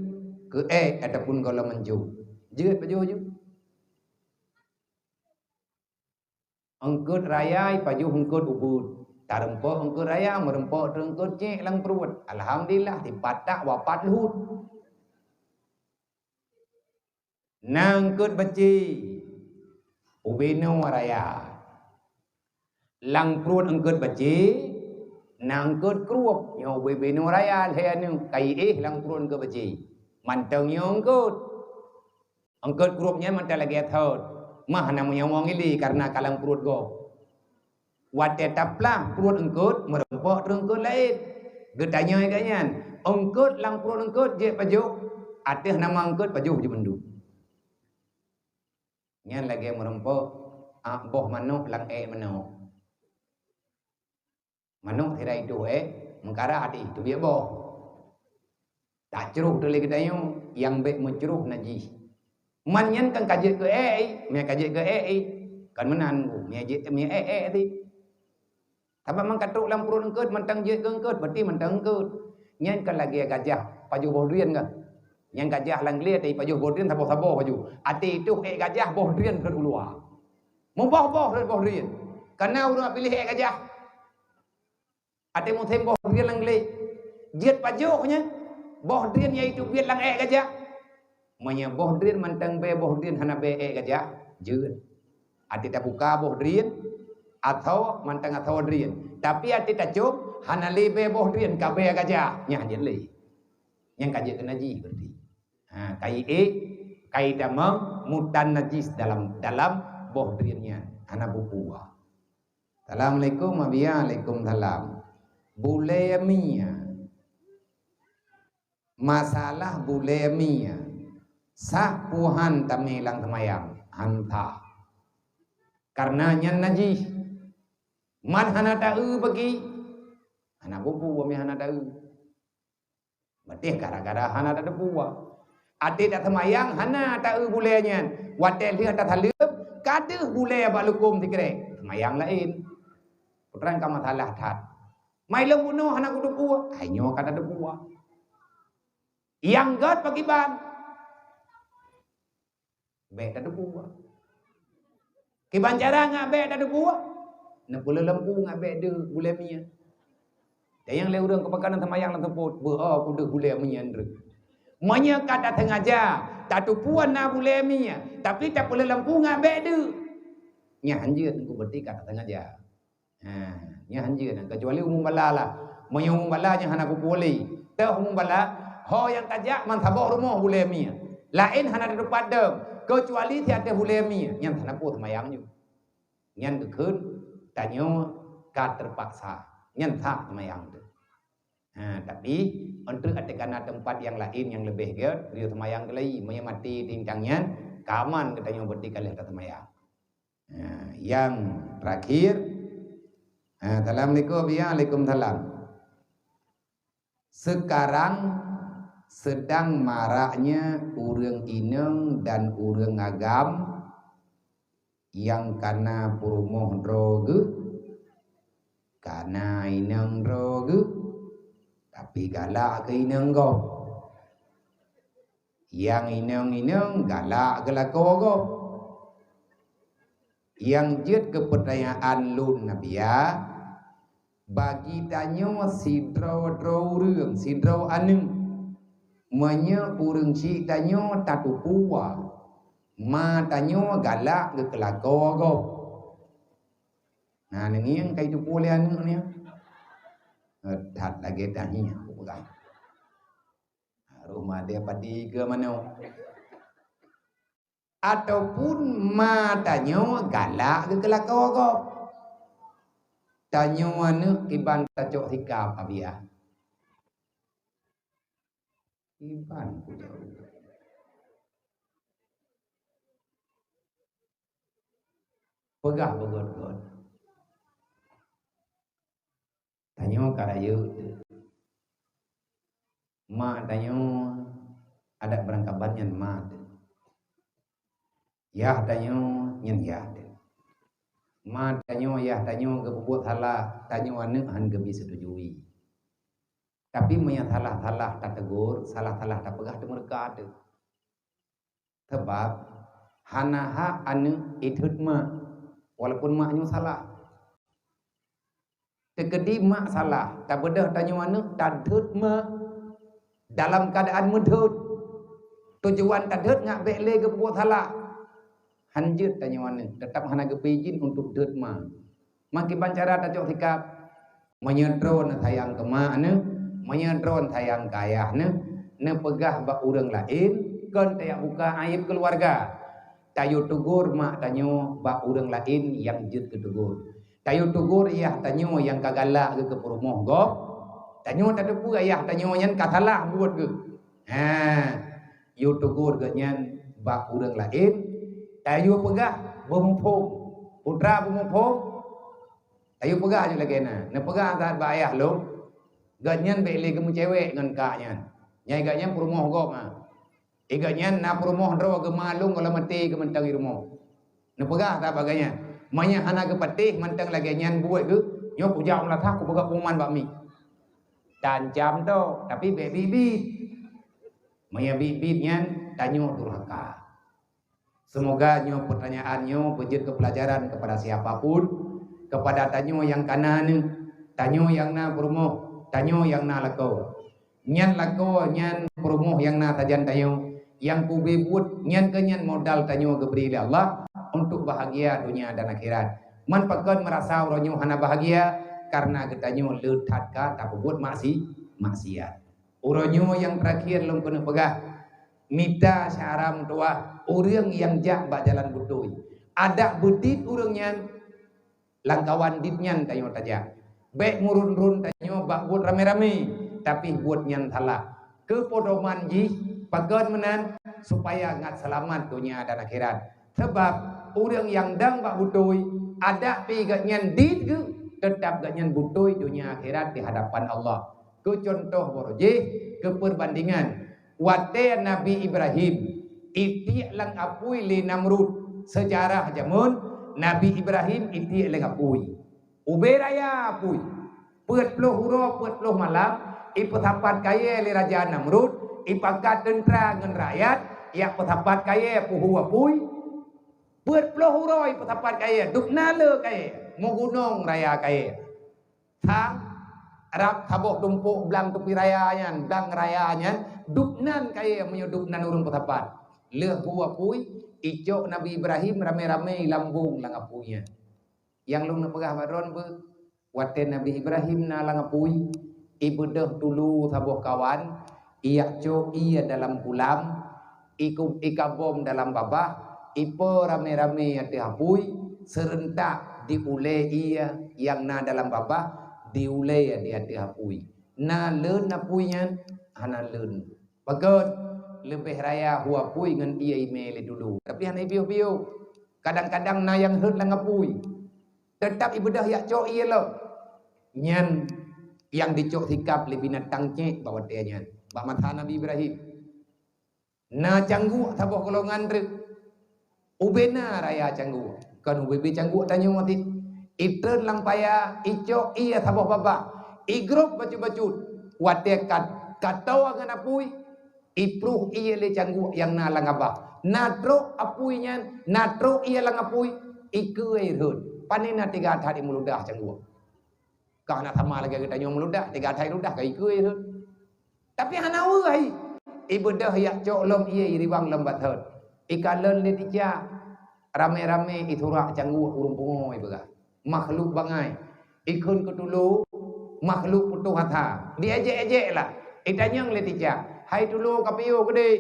keu ék ataupun gohlom manjô. Jeuet pajoh ju. Eungkôt raya ipajoh eungkôt ubit. Tareumpok eungkôt raya, meureumpok teuk eungkôt cék lam pruet. Alhamdulillah, sipatak wapat lheueh. Na eungkôt bacé, ubé nyoe raya. Lam pruet eungkôt bacé, na eungkôt krueb, nyoe ubé-bé nyoe raya lhée aneuk, ka iéh lam pruet eungkôt bacé. Mantong nyoe eungkôt. Eungkôt krueb nyan mantong lagée thot, mah hana meunyawa ngieng lé kareuna ka lam pruet gob. Watée taplah pruet eungkôt, meureumpok teuk eungkôt laén. Geutanyoe geuh nyan, eungkôt lam pruet eungkôt jeuet pajoh, ateueh nama eungkôt pajoh ju mandum. Nyan lagée meureumpok boh manok lam ék manok. Manok sira itoh ék, meukara até teubiet boh. Tacroh teuk lé geutanyoe nyang bék meucroh najih. Man nyan kan ka jeuet keu ék, meunyo ka jeuet keu ék, kan meunan, meunyo jeuet, meunyo ék-ék teuh. Sabab man ka trok lam pruet eungkôt, mantong jeuet keu eungkôt, berarti mantong eungkôt. Nyan kan lagée gajah pajoh boh drien kan. Nyan gajah lam glé, até pajoh boh drien saboh-saboh pajoh. Até itoh ék gajah, boh drien rhot u luwa. Muboh-boh rhot boh drien. Kana ureuëng piléh ék gajah. Até musém boh drien lam glé. Jeuet pajoh nyan, boh drien nyang iteubiet lam ék gajah. Meunyo boh drien mantong bée boh drien hana bée ék gajah, jeuet. Até tabuka boh drien, athoe mantong athoe drien. Tapi até tacok hana lé bée boh drien ka bée gajah, nyan jeuet lé. Nyan ka jeuet keu najih berarti. Ha, ka iék, ka itamong mutan najih dalam, dalam boh drien nyan. Hana peue-peue. Assalamualaikum, Abiya. Waalaikumsalam. Bulée mie. Masalah bulée mie. Sah peue han tamé lam seumayang? Han sah. Kareuna nyan najih. Man hana taeu bagi, hana peue-peue mie hana taeu. Berarti gara-gara hana tateupeue. Até taseumayang hana taeu bulée nyan. Watée lheueh tasaleuem, ka deuh bulée bak lukôm sikrek. Seumayang laén. Peue treuk ka masalah that. Mai lôn bunoe hana kuteupeue, hai nyoe ka tateupeue. Nyang gét pakriban? Bék tateupeue. Kiban cara ngat bék tateupeue? Neupeuleulempu ngat bék deuh bulée mie. Dan nyang lé ureuëng keubakaran seumayang lam seupôt, beuo kudeuh bulée mie nyan reueh. Meunyoe ka tateungaja tateupeue na bulée mie, tapi tapeuleulempu ngat bék deuh, nyan hanjeuet, nyan berarti ka tateungaja. Ha, nyan hanjeuet, keucuali ureuëng bala lah. Meunyoe ureuëng bala nyan hana kupeue lé. Teuh ureuëng bala, ho nyang tajak man saboh rumoh bulée mie. Laén hana teupat dong, keucuali siat teuh bulée mie. Nyan hana peue seumayang nyoe. Nyan geukheun tanyoe ka teupaksa. Nyan sah seumayang teuh. Ha, tapi, eunteuk até kana teumpat nyang laén nyang leubeh gét, geuyue seumayang keulai. Meunyoe maté tincang nyan, ka aman geutanyoe berarti ka lheueh taseumayang. Ha, nyang terakhir, ha, assalamualaikum, ya, waalaikumsalam. Sekarang Seudang maraknya ureuëng inong dan ureuëng agam nyang kana peurumoh droe geuh, kana inong droe geuh, tapi galak keu inong gob. Nyang inong-inong galak keu lakoe gob. Nyang jeuet keu peutanyaan lôn, Nabiya, bagi tanyoe sidroe-droe ureuëng, sidroe aneuëk, meunyoe ureuëng chik tanyoe tatupue, ma tanyoe galak keu lakoe gob. Na neungieng ka jitupue lé aneuëk nyan? That lagée tangieng, aku peugah. Harôh madé padi keu manok. Ataupun ma tanyoe galak keu lakoe gob. Tanyoe aneuëk kiban tacok sikap, Abiya. Kiban ku jaweueb. Peugah beugöt-göt. Tanyoe ka rayeuk teuh. Ma tanyoe adat beurangkaban nyan ma teuh. Yah tanyoe nyan yah teuh. Ma tanyoe, yah tanyoe geupeubuet salah, tanyoe aneuëk hán geubi seutujui. Tapi meunyoe salah-salah tategur, salah-salah tapeugah teumeureuka teuh. Sabab hana hak aneuëk idheuet mak, walaupun mak nyoe salah. Teukeudi mak salah, tabeudôh tanyoe aneuëk tadheuet mak dalam keuadaan meudheuet. Tujuan tadheuet ngat bék lé geupeubuet salah. Hán jeuet tanyoe aneuëk, teutab hana geupeuijin untuk dheuet mak. Meukiban cara tacok sikap, meunyoe droeneuh sayang keu mak neuh, meunyoe droeneuh sayang keu ayah neuh, neupeugah bak ureuëng laén, kon tajak buka aéb keuluwarga. Tayue teugor mak tanyoe bak ureuëng laén nyang jeuet keu teugor. Tayue teugor yah tanyoe nyang ka galak geuh keu peurumoh gob. Tanyoe tateupeue yah tanyoe nyan ka salah buet geuh. Ha, yue teugor geuh nyan bak ureuëng laén. Tayue peugah beumuphom. Putra beumuphom. Tayue peugah jeuet lagée na. Neupeugah that bak ayah lôn, geuh nyan bék lé geumeucewek ngon kak nyan. Nyai geuh nyan peurumoh gob ma. Iga nyan na peurumoh droe geumalong gohlom até geumantong i rumoh. Neupeugah that bak geuh nyan, meunyoe hana geupatéh mantong lagée nyan buet geuh, nyoe kujak meulatah kupeugah pengumuman bak mi. Tancam to, tapi bék biet-biet. Meunyoe biet-biet nyan, tanyoe durhaka. Semoga nyoe peutanyaan nyoe beujeuet keu peulajaran kepada siapa pun, kepada tanyoe nyang kana neuh, tanyoe nyang na peurumoh, tanyoe nyang na lakoe. Nyan lakoe nyan peurumoh nyang na sajan tanyoe, nyang kube buet nyan keuh nyan modal tanyoe geubri lé Allah untuk bahagia donya dan akhirat. Man pakon meurasa uroe nyoe hana bahagia, kareuna geutanyoe le that ka tapeubuet maksi-, maksiat. Uroe nyoe nyang teurakhir lôn keuneuk peugah, mita syedara meutuwah, ureuëng nyang jak bak jalan beutôi, adak beudit ureuëng nyan, lamkawan dit nyan tanyoe tajak. Bék meurun-run tanyoe bak buet ramé-ramé, tapi buet nyan salah. Keu peudoman jih, pakon meunan, supaya ngat seulamat donya dan akhirat. Sabab ureuëng nyang dong bak beutôi, adak pih geuhnyan dit geuh, teutab geuhnyan beutôi donya akhirat di hadapan Allah. Keu cuntoh baroe jih, keu peurbandingan, watée Nabi Ibrahim itiek lam apui lé Namrud, seujarah jameun Nabi Ibrahim itiek lam apui. Ubé raya apui, peuet ploh uroe peuet ploh malam, ipeusapat kayée lé Raja Namrud, ipakat teuntra ngon rakyat, jak peusapat kayée peuhu apui. Peuet ploh uroe ipeusapat kayée, dubna le kayée, meugunong raya kayée. Sang rab saboh tumpôk blang teupi raya nyan, blang raya nyan, dubnan kayée meunyoe dubnan ureuëng peusapat. Lheueh hu apui, icok Nabi Ibrahim ramé-ramé ilambong lam apui nyan. Nyang lôn neupeugah bak droen beuh, watée Nabi Ibrahim na lam apui, ibeudôh tulu saboh kawan, ijak cok ié dalam kulam, iku-, ikabom dalam babah, ipo ramé-ramé ateueh apui, seureuntak diulée ié nyang na dalam babah, diulée di ateueh apui. Na leuen apui nyan? Hana leuen. Pakon? Leubeh raya hu apui ngon ié imé lé tulu. Tapi hana ipiôh-piôh. Kadang-kadang na nyang heuet lam apui. Teutab ibeudôh jak cok ié lom. Nyan nyang jicok sikap lé binatang cék bak watée nyan. Bak masa Nabi Ibrahim, na cangguek saboh golongan treuk. Ubena raya cangguek, kon ubé-bé cangguek tanyoe cit. Itreun lam paya, icok ié saboh babah, igrôb bacut-bacut. Watée ka, ka toe ngon apui, ipruh ié lé cangguek nyang na lam babah. Na trok apui nyan, na trok ié lam apui, ikeue rhot. Pane na teuga that imeuludah cangguek. Ka na sama lagée geutanyoe meuludah, teuga that iludah ka ikeue rhot. Tapi hana weueh, ibeudôh yak cok lom ié iribang lom bathon. Ikalon lé ticak, ramé-ramé isurak cangguek ureuëng pungo ipeugah. Makhluk bangai, ikheun keu tulô, makhluk putôh asa. Diejek-ejek lah. Itanyong lé ticak, "Hai tulô kapiôh keudeh?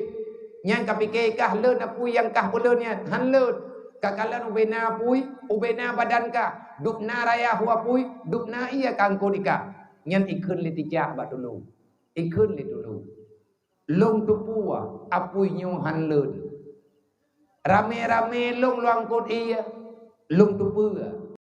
Nyang kapike kah leuen apui nyang kah peuleuen nyan?" "Han leuen. Kakalon ubena apui, ubena badan kah. Dubna raya hu apui, dubna ié ka eungkôt ikah." Nyan ikheun lé ticak bak tulô. Ikheun lé tulô, "Lôn teupeue apui nyoe han leuen. Ramé-ramé lôn lôn eungkôt ié, lôn teupeue.